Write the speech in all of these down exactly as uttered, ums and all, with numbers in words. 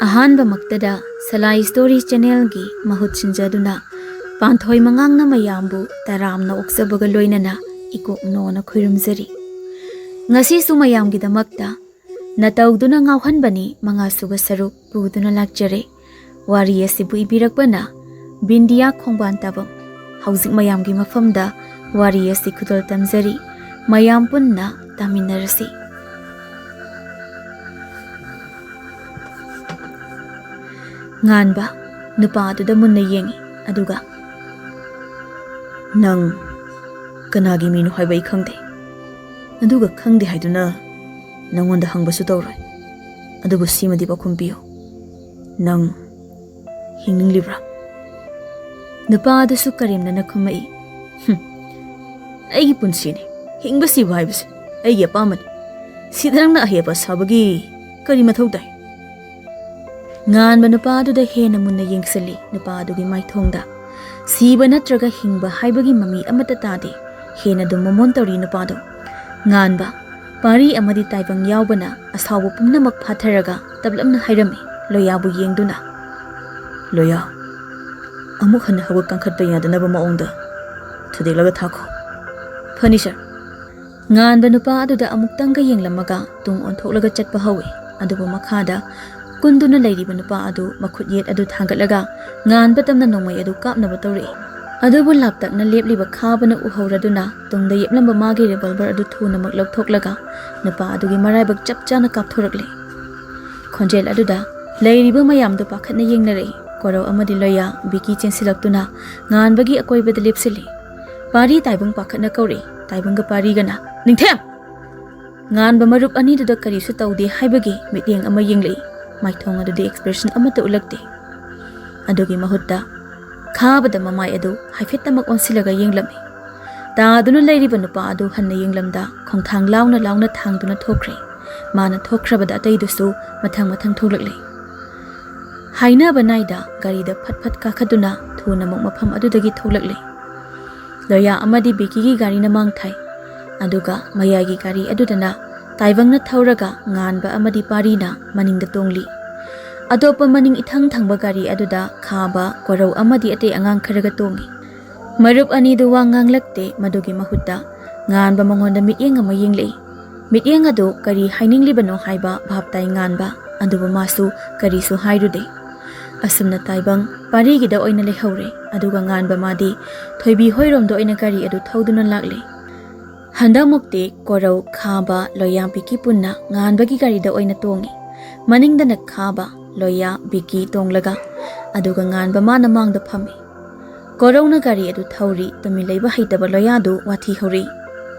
ꯑꯍꯥꯟꯕꯃꯛꯇꯗ ꯁꯂꯥꯏ story ꯆꯦꯅꯦꯜꯒꯤ ꯃꯍꯨꯠ ꯁꯤꯟꯖꯗꯨꯅ ꯄꯥꯟꯊꯣꯏ ꯃꯉꯥꯡꯅ ꯃꯌꯥꯝꯕꯨ ꯇꯔꯥꯝꯅ ꯑꯣꯛꯆꯕꯒ ꯂꯣꯏꯅꯅ ꯏꯀꯣꯛ ꯅꯣꯅ ꯈꯣꯏꯔꯨꯝꯖꯔꯤ꯫ ꯉꯁꯤꯁꯨ ꯃꯌꯥꯝꯒꯤꯗꯃꯛꯇ ꯅꯇꯧꯗꯨꯅ ꯉꯥꯎꯍꯟꯕꯅꯤ ꯃꯉꯥꯁꯨꯕ ꯁꯔꯨꯛ ꯄꯨꯗꯨꯅ ꯂꯥꯛꯆꯔꯦ꯫ ꯋꯥꯔꯤ ꯑꯁꯤꯕꯨ ꯏꯕꯤꯔꯛꯄꯅ ꯕꯤꯟꯗꯤꯌꯥ ꯈꯣꯡꯕꯥꯟ ꯇꯥꯕꯝ꯫ ꯍꯧꯖꯤꯛ ꯃꯌꯥꯝꯒꯤ ꯃꯐꯝꯗ ꯋꯥꯔꯤ ꯑꯁꯤ ꯈꯨꯗꯣꯜ ꯇꯝꯖꯔꯤ꯫ ꯃꯌꯥꯝ ꯄꯨꯟꯅ ꯇꯥꯃꯤꯟꯅꯔꯁꯤ꯫ ꯉꯥꯟꯕ ꯅꯨꯄꯥ ꯑꯗꯨꯗ ꯃꯨꯟꯅ ꯌꯦꯡꯉꯤ, ꯑꯗꯨꯒ, "ꯅꯪ ꯀꯅꯥꯒꯤ ꯃꯤꯅꯣ ꯍꯥꯏꯕ ꯑꯩ ꯈꯪꯗꯦ, ꯑꯗꯨꯒ ꯈꯪꯗꯦ ꯍꯥꯏꯗꯨꯅ ꯅꯪꯉꯣꯟꯗ ꯍꯪꯕꯁꯨ ꯇꯧꯔꯣꯏ, ꯑꯗꯨꯕꯨ ꯁꯤꯃꯗꯤ ꯄꯥꯎꯈꯨꯝ ꯄꯤꯌꯨ, ꯅꯪ ꯍꯤꯡꯅꯤꯡꯂꯤꯕ꯭ꯔꯥ?" ꯅꯨꯄꯥ ꯑꯗꯨꯁꯨ ꯀꯔꯦꯝꯅꯅ ꯈꯨꯝꯃꯛꯏ, "ꯍꯨꯝ, ꯑꯩꯒꯤ ꯄꯨꯟꯁꯤꯅꯤ, ꯍꯤꯡꯕ ꯁꯤꯕ ꯍꯥꯏꯕꯁꯦ ꯑꯩꯒꯤ ꯑꯄꯥꯝꯕꯅꯤ꯫ ꯁꯤꯗ ꯅꯪꯅ ꯑꯍꯦꯞꯄ ꯁꯥꯕꯒꯤ ꯀꯔꯤ ꯃꯊꯧ ꯇꯥꯏ?" ꯉꯥꯟꯕ ꯅꯨꯄꯥ ꯑꯗꯨꯗ ꯍꯦꯟꯅ ꯃꯨꯟꯅ ꯌꯦꯡꯁꯤꯜꯂꯤ, ꯅꯨꯄꯥ ꯑꯗꯨꯒꯤ ꯃꯥꯏꯊꯣꯡꯗ꯫ ꯁꯤꯕ ꯅꯠꯇ꯭ꯔꯒ ꯍꯤꯡꯕ ꯍꯥꯏꯕꯒꯤ ꯃꯃꯤ ꯑꯃꯠꯇ ꯇꯥꯗꯦ꯫ ꯍꯦꯟꯅ ꯑꯗꯨꯝ ꯃꯃꯣꯟ ꯇꯧꯔꯤ ꯅꯨꯄꯥꯗꯣ꯫ ꯉꯥꯟꯕ, ꯄꯥꯔꯤ ꯑꯃꯗꯤ ꯇꯥꯏꯕꯪ ꯌꯥꯎꯕꯅ ꯑꯁꯥꯎꯕ ꯄꯨꯝꯅꯃꯛ ꯐꯥꯊꯔꯒ ꯇꯞꯂꯞꯅ ꯍꯥꯏꯔꯝꯃꯤ, ꯂꯣꯌꯥꯕꯨ ꯌꯦꯡꯗꯨꯅ, "ꯂꯣꯌꯥ, ꯑꯃꯨꯛ ꯍꯟꯅ ꯍꯧꯒꯠ ꯀꯥꯡꯈꯠꯄ ꯌꯥꯗꯅꯕ ꯃꯑꯣꯡꯗ ꯊꯨꯗꯦꯛꯂꯒ ꯊꯥꯈꯣ꯫" "ꯐꯅꯤ, ꯁꯥꯔ꯫" ꯉꯥꯟꯕ ꯅꯨꯄꯥ ꯑꯗꯨꯗ ꯑꯃꯨꯛꯇꯪꯒ ꯌꯦꯡꯂꯝꯃꯒ ꯇꯨꯡ ꯑꯣꯟꯊꯣꯛꯂꯒ ꯆꯠꯄ ꯍꯧꯏ꯫ ꯑꯗꯨꯕꯨ ꯃꯈꯥꯗ ꯀꯨꯟꯗꯨꯅ ꯂꯩꯔꯤꯕ ꯅꯨꯄꯥ ꯑꯗꯨ ꯃꯈꯨꯠ ꯌꯦꯠ ꯑꯗꯨ ꯊꯥꯡꯒꯠꯂꯒ ꯉꯥꯟꯕ ꯇꯝꯅ ꯅꯣꯡꯃꯩ ꯑꯗꯨ ꯀꯥꯞꯅꯕ ꯇꯧꯔꯛꯏ꯫ ꯑꯗꯨꯕꯨ ꯂꯥꯞꯇꯛꯅ ꯂꯦꯞꯂꯤꯕ ꯈꯥꯕꯅ ꯎꯍꯧꯔꯗꯨꯅ ꯇꯨꯡꯗ ꯌꯦꯞꯂꯝꯕ ꯃꯥꯒꯤ revolver ꯑꯗꯨ ꯊꯨꯅꯃꯛ ꯂꯧꯊꯣꯛꯂꯒ ꯅꯨꯄꯥ ꯑꯗꯨꯒꯤ ꯃꯔꯥꯏꯕꯛ ꯆꯞ ꯆꯥꯅ ꯀꯥꯞꯊꯣꯔꯛꯂꯦ꯫ ꯈꯣꯟꯖꯦꯜ ꯑꯗꯨꯗ ꯂꯩꯔꯤꯕ ꯃꯌꯥꯝꯗꯨ ꯄꯥꯈꯠꯅ ꯌꯦꯡꯅꯔꯛꯏ꯫ ꯀꯣꯔꯧ ꯑꯃꯗꯤ ꯂꯣꯌꯥ, ꯕꯤꯀꯤ ꯆꯦꯟꯁꯤꯜꯂꯛꯇꯨꯅ ꯉꯥꯟꯕꯒꯤ ꯑꯀꯣꯏꯕꯗ ꯂꯦꯞꯁꯤꯜꯂꯤ꯫ ꯄꯥꯔꯤ ꯇꯥꯏꯕꯪ ꯄꯥꯈꯠꯅ ꯀꯧꯔꯛꯏ꯫ ꯇꯥꯏꯕꯪꯒ ꯄꯥꯔꯤꯒꯅ, "ꯅꯤꯡꯊꯦꯝ!" ꯉꯥꯟꯕ ꯃꯔꯨꯞ ꯑꯅꯤꯗꯨꯗ ꯀꯔꯤꯁꯨ ꯇꯧꯗꯦ ꯍꯥꯏꯕꯒꯤ ꯃꯤꯠꯌꯦꯡ ꯑꯃ ꯌꯦꯡꯂꯛꯏ꯫ ꯃꯥꯏꯊꯣꯡ ꯑꯗꯨꯗꯤ expression ꯑꯃꯠꯇ ꯎꯠꯂꯛꯇꯦ꯫ ꯑꯗꯨꯒꯤ ꯃꯍꯨꯠꯇ ꯈꯥꯕꯗ ꯃꯃꯥꯏ ꯑꯗꯨ ꯍꯥꯏꯐꯦꯠꯇꯃꯛ ꯑꯣꯟꯁꯤꯜꯂꯒ ꯌꯦꯡꯂꯝꯃꯤ꯫ ꯇꯥꯗꯨꯅ ꯂꯩꯔꯤꯕ ꯅꯨꯄꯥ ꯑꯗꯨ ꯍꯟꯅ ꯌꯦꯡꯂꯝꯗ ꯈꯣꯡꯊꯥꯡ ꯂꯥꯎꯅ ꯂꯥꯎꯅ ꯊꯥꯡꯗꯨꯅ ꯊꯣꯛꯈ꯭ꯔꯦ꯫ ꯃꯥꯅ ꯊꯣꯛꯈ꯭ꯔꯕꯗ ꯑꯇꯩꯗꯨꯁꯨ ꯃꯊꯪ ꯃꯊꯪ ꯊꯣꯛꯂꯛꯂꯦ꯫ ꯍꯥꯏꯅꯕ ꯅꯥꯏꯗ ꯒꯥꯔꯤꯗ ꯐꯠ ꯐꯠ ꯀꯥꯈꯠꯇꯨꯅ ꯊꯨꯅꯃꯛ ꯃꯐꯝ ꯑꯗꯨꯗꯒꯤ ꯊꯣꯛꯂꯛꯂꯦ꯫ ꯂꯣꯌꯥ ꯑꯃꯗꯤ ꯕꯤꯀꯤꯒꯤ ꯒꯥꯔꯤꯅ ꯃꯥꯡ ꯊꯥꯏ꯫ ꯑꯗꯨꯒ ꯃꯌꯥꯏꯒꯤ ꯒꯥꯔꯤ ꯑꯗꯨꯗꯅ ꯇꯥꯏꯕꯪꯅ ꯊꯧꯔꯒ ꯉꯥꯟꯕ ꯑꯃꯗꯤ ꯄꯥꯔꯤꯅ ꯃꯅꯤꯡꯗ ꯇꯣꯡꯂꯤ꯫ ꯑꯇꯣꯞꯄ ꯃꯅꯤꯡ ꯏꯊꯪ ꯊꯪꯕ ꯒꯥꯔꯤ ꯑꯗꯨꯗ ꯈꯥꯕ, ꯀꯣꯔꯧ ꯑꯃꯗꯤ ꯑꯇꯩ ꯑꯉꯥꯡ ꯈꯔꯒ ꯇꯣꯡꯏ꯫ ꯃꯔꯨꯞ ꯑꯅꯤꯗꯨ ꯋꯥ ꯉꯥꯡꯂꯛꯇꯦ꯫ ꯃꯗꯨꯒꯤ ꯃꯍꯨꯠꯇ ꯉꯥꯟꯕ ꯃꯉꯣꯟꯗ ꯃꯤꯠꯌꯦꯡ ꯑꯃ ꯌꯦꯡꯂꯛꯏ꯫ ꯃꯤꯠꯌꯦꯡ ꯑꯗꯨ ꯀꯔꯤ ꯍꯥꯏꯅꯤꯡꯂꯤꯕꯅꯣ ꯍꯥꯏꯕ ꯚꯥꯞ ꯇꯥꯏ ꯉꯥꯟꯕ, ꯑꯗꯨꯕꯨ ꯃꯥꯁꯨ ꯀꯔꯤꯁꯨ ꯍꯥꯏꯔꯨꯗꯦ꯫ ꯑꯁꯨꯝꯅ ꯇꯥꯏꯕꯪ ꯄꯥꯔꯤꯒꯤꯗ ꯑꯣꯏꯅ ꯂꯩꯍꯧꯔꯦ꯫ ꯑꯗꯨꯒ ꯉꯥꯟꯕ ꯃꯥꯗꯤ ꯊꯣꯏꯕꯤ ꯍꯣꯏꯔꯣꯝꯗ ꯑꯣꯏꯅ ꯒꯥꯔꯤ ꯑꯗꯨ ꯊꯧꯗꯨꯅ ꯂꯥꯛꯂꯦ꯫ ꯍꯟꯗꯛꯃꯨꯛꯇꯤ ꯀꯣꯔꯧ, ꯈꯥꯕ, ꯂꯣꯌꯥ, ꯕꯤꯀꯤ ꯄꯨꯟꯅ ꯉꯥꯟꯕꯒꯤ ꯒꯥꯔꯤꯗ ꯑꯣꯏꯅ ꯇꯣꯡꯏ꯫ ꯃꯅꯤꯡꯗꯅ ꯈꯥꯕ, ꯂꯣꯌꯥ, ꯕꯤꯀꯤ ꯇꯣꯡꯂꯒ, ꯑꯗꯨꯒ ꯉꯥꯟꯕ ꯃꯥꯅ ꯃꯥꯡꯗ ꯐꯝꯃꯤ꯫ ꯀꯣꯔꯧꯅ ꯒꯥꯔꯤ ꯑꯗꯨ ꯊꯧꯔꯤ꯫ ꯇꯨꯃꯤꯟ ꯂꯩꯕ ꯍꯩꯇꯕ ꯂꯣꯌꯥꯗꯨ ꯋꯥꯊꯤ ꯍꯧꯔꯤ꯫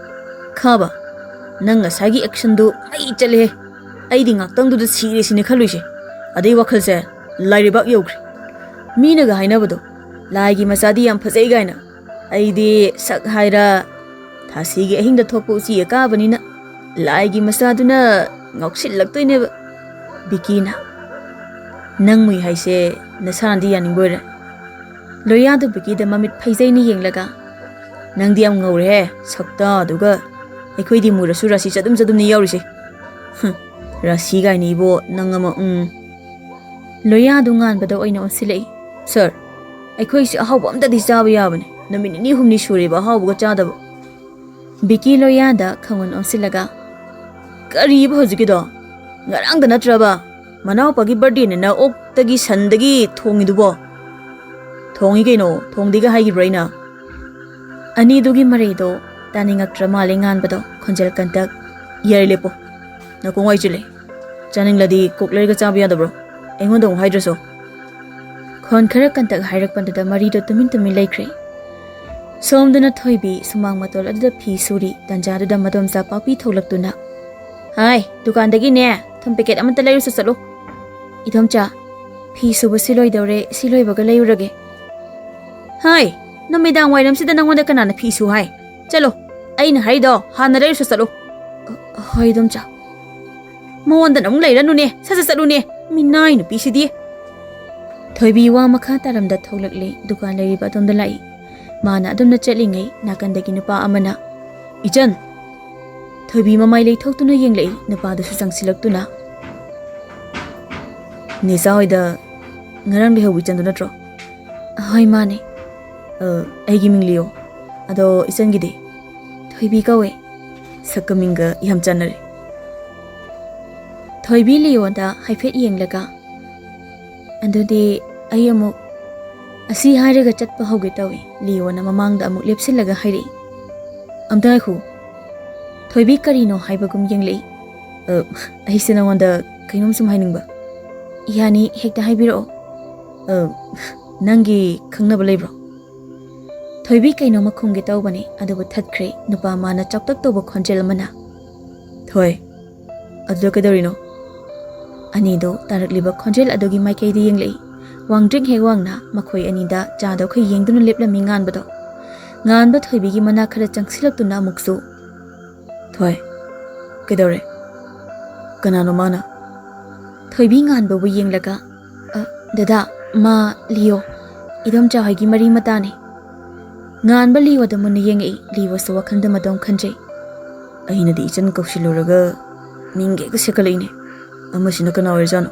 "ꯈꯥꯕ, ꯅꯪ ꯉꯁꯥꯏꯒꯤ ꯑꯦꯛꯁꯟꯗꯨ ꯃꯩ ꯆꯠꯂꯦꯍꯦ꯫ ꯑꯩꯗꯤ ꯉꯥꯛꯇꯪꯗꯨꯗ ꯁꯤꯔꯦ ꯁꯤꯅꯦ ꯈꯜꯂꯨꯏꯁꯦ꯫ ꯑꯗꯩ ꯋꯥꯈꯜꯁꯦ ꯂꯥꯏꯔꯩꯕꯥꯛ ꯌꯧꯈ꯭ꯔꯦ꯫ ꯃꯤꯅꯒ ꯍꯥꯏꯅꯕꯗꯣ, 'ꯂꯥꯏꯒꯤ ꯃꯆꯥꯗꯤ ꯌꯥꯝ ꯐꯖꯩ' ꯀꯥꯏꯅ꯫ ꯑꯩꯗꯤ ꯁꯛ ꯍꯥꯏꯔ ꯊꯥꯁꯤꯒꯤ ꯑꯍꯤꯡꯗ ꯊꯣꯛꯄ ꯎꯆꯤ ꯑꯀꯥꯕꯅꯤꯅ ꯂꯥꯏꯒꯤ ꯃꯆꯥꯗꯨꯅ ꯉꯥꯎꯁꯤꯜꯂꯛꯇꯣꯏꯅꯦꯕ"꯫ ꯕꯤꯀꯤꯅ, "ꯅꯪ ꯃꯨꯏ ꯍꯥꯏꯁꯦ ꯅꯁꯥꯅꯗꯤ ꯌꯥꯅꯤꯡꯕ ꯑꯣꯏꯔꯦ"꯫ ꯂꯣꯌꯥꯗꯨ ꯕꯤꯀꯤꯗ ꯃꯃꯤꯠ ꯐꯩꯖꯩꯅ ꯌꯦꯡꯂꯒ, "ꯅꯪꯗꯤ ꯌꯥꯝ ꯉꯧꯔꯦꯍꯦ, ꯁꯛꯇꯥꯗꯨꯒ꯫ ꯑꯩꯈꯣꯏꯗꯤ ꯃꯨꯔꯁꯨ ꯔꯥꯁꯤ ꯆꯗꯨꯝ ꯆꯗꯨꯝꯅꯤ ꯌꯥꯎꯔꯤꯁꯦ꯫ ꯍꯨꯝ, ꯔꯥꯁꯤ ꯀꯥꯏꯅ ꯏꯕꯣ, ꯅꯪ ꯑꯃ, ꯎꯝ"꯫ ꯂꯣꯌꯥꯗꯨ ꯉꯥꯟꯕꯗ ꯑꯣꯏꯅ ꯑꯣꯟꯁꯤꯜꯂꯛꯏ꯫ "ꯁꯥꯔ, ꯑꯩꯈꯣꯏꯁꯨ ꯑꯍꯥꯎꯕ ꯑꯝꯇꯗꯤ ꯆꯥꯕ ꯌꯥꯕꯅꯦ꯫ ꯅꯨꯃꯤꯠ ꯅꯤꯅꯤ ꯍꯨꯝꯅꯤ ꯁꯨꯔꯦꯕ ꯑꯍꯥꯎꯕꯒ ꯆꯥꯗꯕ"꯫ ꯕꯤꯀꯤ ꯂꯣꯌꯥꯗ ꯈꯪꯑꯣꯟ ꯑꯣꯟꯁꯤꯜꯂꯒ, "ꯀꯔꯤꯕ ꯍꯧꯖꯤꯛꯀꯤꯗꯣ? ꯉꯔꯥꯡꯗ ꯅꯠꯇ꯭ꯔꯕ? ꯃꯅꯥꯎꯄꯥꯒꯤ ꯕꯥꯔꯗꯦꯅꯦꯅ ꯑꯣꯛꯇꯒꯤ ꯁꯟꯗꯒꯤ ꯊꯣꯡꯉꯤꯗꯨꯕꯣ?" "ꯊꯣꯡꯉꯤ ꯀꯩꯅꯣ, ꯊꯣꯡꯗꯦꯒ ꯍꯥꯏꯈꯤꯕ꯭ꯔꯥ ꯑꯩꯅ?" ꯑꯅꯤꯗꯨꯒꯤ ꯃꯔꯩꯗꯣ ꯇꯥꯅꯤꯡꯉꯛꯇ꯭ꯔ ꯃꯥꯜꯂꯦ ꯉꯥꯟꯕꯗꯣ꯫ ꯈꯣꯟꯖꯦꯜ ꯀꯟꯇꯛ, "ꯌꯥꯔꯦ, ꯂꯦꯞꯄꯣ꯫ ꯅꯀꯣꯡ ꯋꯥꯏ ꯆꯤꯜꯂꯦ꯫ ꯆꯥꯅꯤꯡꯂꯗꯤ ꯀꯣꯛ ꯂꯩꯔꯒ ꯆꯥꯕ ꯌꯥꯗꯕ꯭ꯔꯣ? ꯑꯩꯉꯣꯟꯗ ꯑꯃꯨꯛ ꯍꯥꯏꯗ꯭ꯔꯁꯨ"꯫ ꯈꯣꯟ ꯈꯔ ꯀꯟꯇꯛ ꯍꯥꯏꯔꯛꯄꯗꯨꯗ ꯃꯔꯤꯗꯣ ꯇꯨꯃꯤꯟ ꯇꯨꯃꯤꯟ ꯂꯩꯈ꯭ꯔꯦ꯫ ꯁꯣꯝꯗꯅ ꯊꯣꯏꯕꯤ ꯁꯨꯃꯥꯡ ꯃꯇꯣꯜ ꯑꯗꯨꯗ ꯐꯤ ꯁꯨꯔꯤ꯫ ꯇꯟꯖꯥꯗꯨꯗ ꯃꯗꯣꯝꯆꯥ ꯄꯥꯛꯄꯤ ꯊꯣꯛꯂꯛꯇꯨꯅ, "ꯍꯥꯏ, ꯗꯨꯀꯥꯟꯗꯒꯤꯅꯦ ꯊꯨꯝ ꯄꯦꯀꯦꯠ ꯑꯃꯇ ꯂꯩꯔꯨꯁꯨ ꯆꯠꯂꯨ"꯫ "ꯏꯗꯣꯝꯆꯥ, ꯐꯤ ꯁꯨꯕ ꯁꯤ ꯂꯣꯏꯗꯧꯔꯦ, ꯁꯤ ꯂꯣꯏꯕꯒ ꯂꯩꯔꯨꯔꯒꯦ"꯫ "ꯍꯥꯏ, ꯅꯨꯃꯤꯗꯥꯡ ꯋꯥꯏꯔꯝꯁꯤꯗ ꯅꯪꯉꯣꯟꯗ ꯀꯅꯥꯅ ꯐꯤ ꯁꯨ ꯍꯥꯏ? ꯆꯠꯂꯣ, ꯑꯩꯅ ꯍꯥꯏꯔꯤꯗꯣ ꯍꯥꯟꯅ ꯂꯩꯔꯨꯁꯨ ꯆꯠꯂꯨ"꯫ "ꯍꯣꯏ, ꯏꯗꯣꯝꯆꯥ"꯫ "ꯃꯉꯣꯟꯗꯅ ꯑꯃꯨꯛ ꯂꯩꯔꯅꯨꯅꯦ, ꯁꯠ ꯁꯠ ꯆꯠꯂꯨꯅꯦ, ꯃꯤꯅꯥꯏ ꯅꯨꯄꯤꯁꯤꯗꯤ"꯫ ꯊꯣꯏꯕꯤ ꯋꯥ ꯃꯈꯥ ꯇꯥꯔꯝꯗ ꯊꯣꯛꯂꯛꯂꯦ꯫ ꯗꯨꯀꯥꯟ ꯂꯩꯔꯤꯕ ꯑꯗꯣꯝꯗ ꯂꯥꯛꯏ꯫ ꯃꯥꯅ ꯑꯗꯨꯝꯅ ꯆꯠꯂꯤꯉꯩ ꯅꯥꯀꯟꯗꯒꯤ ꯅꯨꯄꯥ ꯑꯃꯅ, "ꯏꯆꯟ!" ꯊꯣꯏꯕꯤ ꯃꯃꯥꯏ ꯂꯩꯊꯣꯛꯇꯨꯅ ꯌꯦꯡꯂꯛꯏ꯫ ꯅꯨꯄꯥꯗꯨꯁꯨ ꯆꯪꯁꯤꯜꯂꯛꯇꯨꯅ, ꯅꯦꯆꯥ ꯍꯣꯏꯗ ꯉꯔꯥꯡ ꯂꯩꯍꯧꯕ ꯏꯆꯟꯗꯨ ꯅꯠꯇ꯭ꯔꯣ? ꯍꯣꯏ, ꯃꯥꯅꯦ꯫ ꯑ, ꯑꯩꯒꯤ ꯃꯤꯡ ꯂꯤꯌꯣ꯫ ꯑꯗꯣ ꯏꯆꯟꯒꯤꯗꯤ? ꯊꯣꯏꯕꯤ ꯀꯧꯋꯦ꯫ ꯁꯛꯀ ꯃꯤꯡꯒ ꯌꯥꯝ ꯆꯥꯟꯅꯔꯦ꯫ ꯊꯣꯏꯕꯤ ꯂꯤꯌꯣꯗ ꯍꯥꯏꯐꯦꯠ ꯌꯦꯡꯂꯒ, "ꯑꯗꯨꯗꯤ ꯑꯩ ꯑꯃꯨꯛ ꯑꯁꯤ ꯍꯥꯏꯔꯒ ꯆꯠꯄ ꯍꯧꯒꯦ ꯇꯧꯏ", ꯂꯤꯌꯣꯅ ꯃꯃꯥꯡꯗ ꯑꯃꯨꯛ ꯂꯦꯞꯁꯤꯜꯂꯒ ꯍꯥꯏꯔꯛꯏ꯫ "ꯑꯝꯇ ꯉꯥꯏꯈꯣ꯫" ꯊꯣꯏꯕꯤ ꯀꯔꯤꯅꯣ ꯍꯥꯏꯕꯒꯨꯝ ꯌꯦꯡꯂꯛꯏ꯫ "ꯑ, ꯑꯩꯁꯦ ꯅꯉꯣꯟꯗ ꯀꯩꯅꯣꯝ ꯁꯨꯝ ꯍꯥꯏꯅꯤꯡꯕ꯫" "ꯌꯥꯅꯤ, ꯍꯦꯛꯇ ꯍꯥꯏꯕꯤꯔꯛꯑꯣ꯫" "ꯑ, ꯅꯪꯒꯤ ꯈꯪꯅꯕ ꯂꯩꯕ꯭ꯔꯣ?" ꯊꯣꯏꯕꯤ ꯀꯩꯅꯣꯝꯃ ꯈꯨꯝꯒꯦ ꯇꯧꯕꯅꯤ, ꯑꯗꯨꯕꯨ ꯊꯠꯈ꯭ꯔꯦ ꯅꯨꯄꯥ ꯃꯥꯅ ꯆꯥꯎꯇꯛ ꯇꯧꯕ ꯈꯣꯟꯖꯦꯜ ꯑꯃꯅ꯫ "ꯊꯣꯏ, ꯑꯗꯨꯗ ꯀꯩꯗꯧꯔꯤꯅꯣ?" ꯑꯅꯤꯗꯣ ꯇꯥꯔꯛꯂꯤꯕ ꯈꯣꯟꯖꯦꯜ ꯑꯗꯨꯒꯤ ꯃꯥꯏꯀꯩꯗ ꯌꯦꯡꯂꯛꯏ꯫ ꯋꯥꯡꯗ꯭ꯔꯤꯛ ꯍꯦꯛ ꯋꯥꯡꯅ ꯃꯈꯣꯏ ꯑꯅꯤꯗ ꯆꯥꯗ ꯑꯩꯈꯣꯏ ꯌꯦꯡꯗꯨꯅ ꯂꯦꯞꯂꯝꯃꯤ ꯉꯥꯟꯕꯗꯣ꯫ ꯉꯥꯟꯕ ꯊꯣꯏꯕꯤꯒꯤ ꯃꯅꯥꯛ ꯈꯔ ꯆꯪꯁꯤꯜꯂꯛꯇꯨꯅ ꯑꯃꯨꯛꯁꯨ꯫ "ꯊꯣꯏ, ꯀꯩꯗꯧꯔꯦ? ꯀꯅꯥꯅꯣ ꯃꯥꯅ?" ꯊꯣꯏꯕꯤ ꯉꯥꯟꯕꯕꯨ ꯌꯦꯡꯂꯒ, "ꯑ, ꯗꯗꯥ, ꯃꯥ ꯂꯤꯌꯣ, ꯏꯗꯣꯝꯆꯥ ꯍꯣꯏꯒꯤ ꯃꯔꯤ ꯃꯇꯥꯅꯤ꯫" ꯉꯥꯟꯕ ꯂꯤꯌꯣꯗ ꯃꯨꯟꯅ ꯌꯦꯡꯉꯛꯏ꯫ ꯂꯤꯌꯣꯁꯨ ꯋꯥꯈꯜꯗ ꯃꯇꯣꯝ ꯈꯟꯖꯩ꯫ "ꯑꯩꯅꯗꯤ ꯏꯆꯟ ꯀꯧꯁꯤꯜꯂꯨꯔꯒ ꯃꯤꯡꯒ ꯍꯦꯛꯇ ꯁꯦꯠꯀꯠꯂꯛꯏꯅꯦ꯫ ꯑꯃꯁꯤꯅ ꯀꯅꯥ ꯑꯣꯏꯔꯖꯥꯠꯅꯣ?"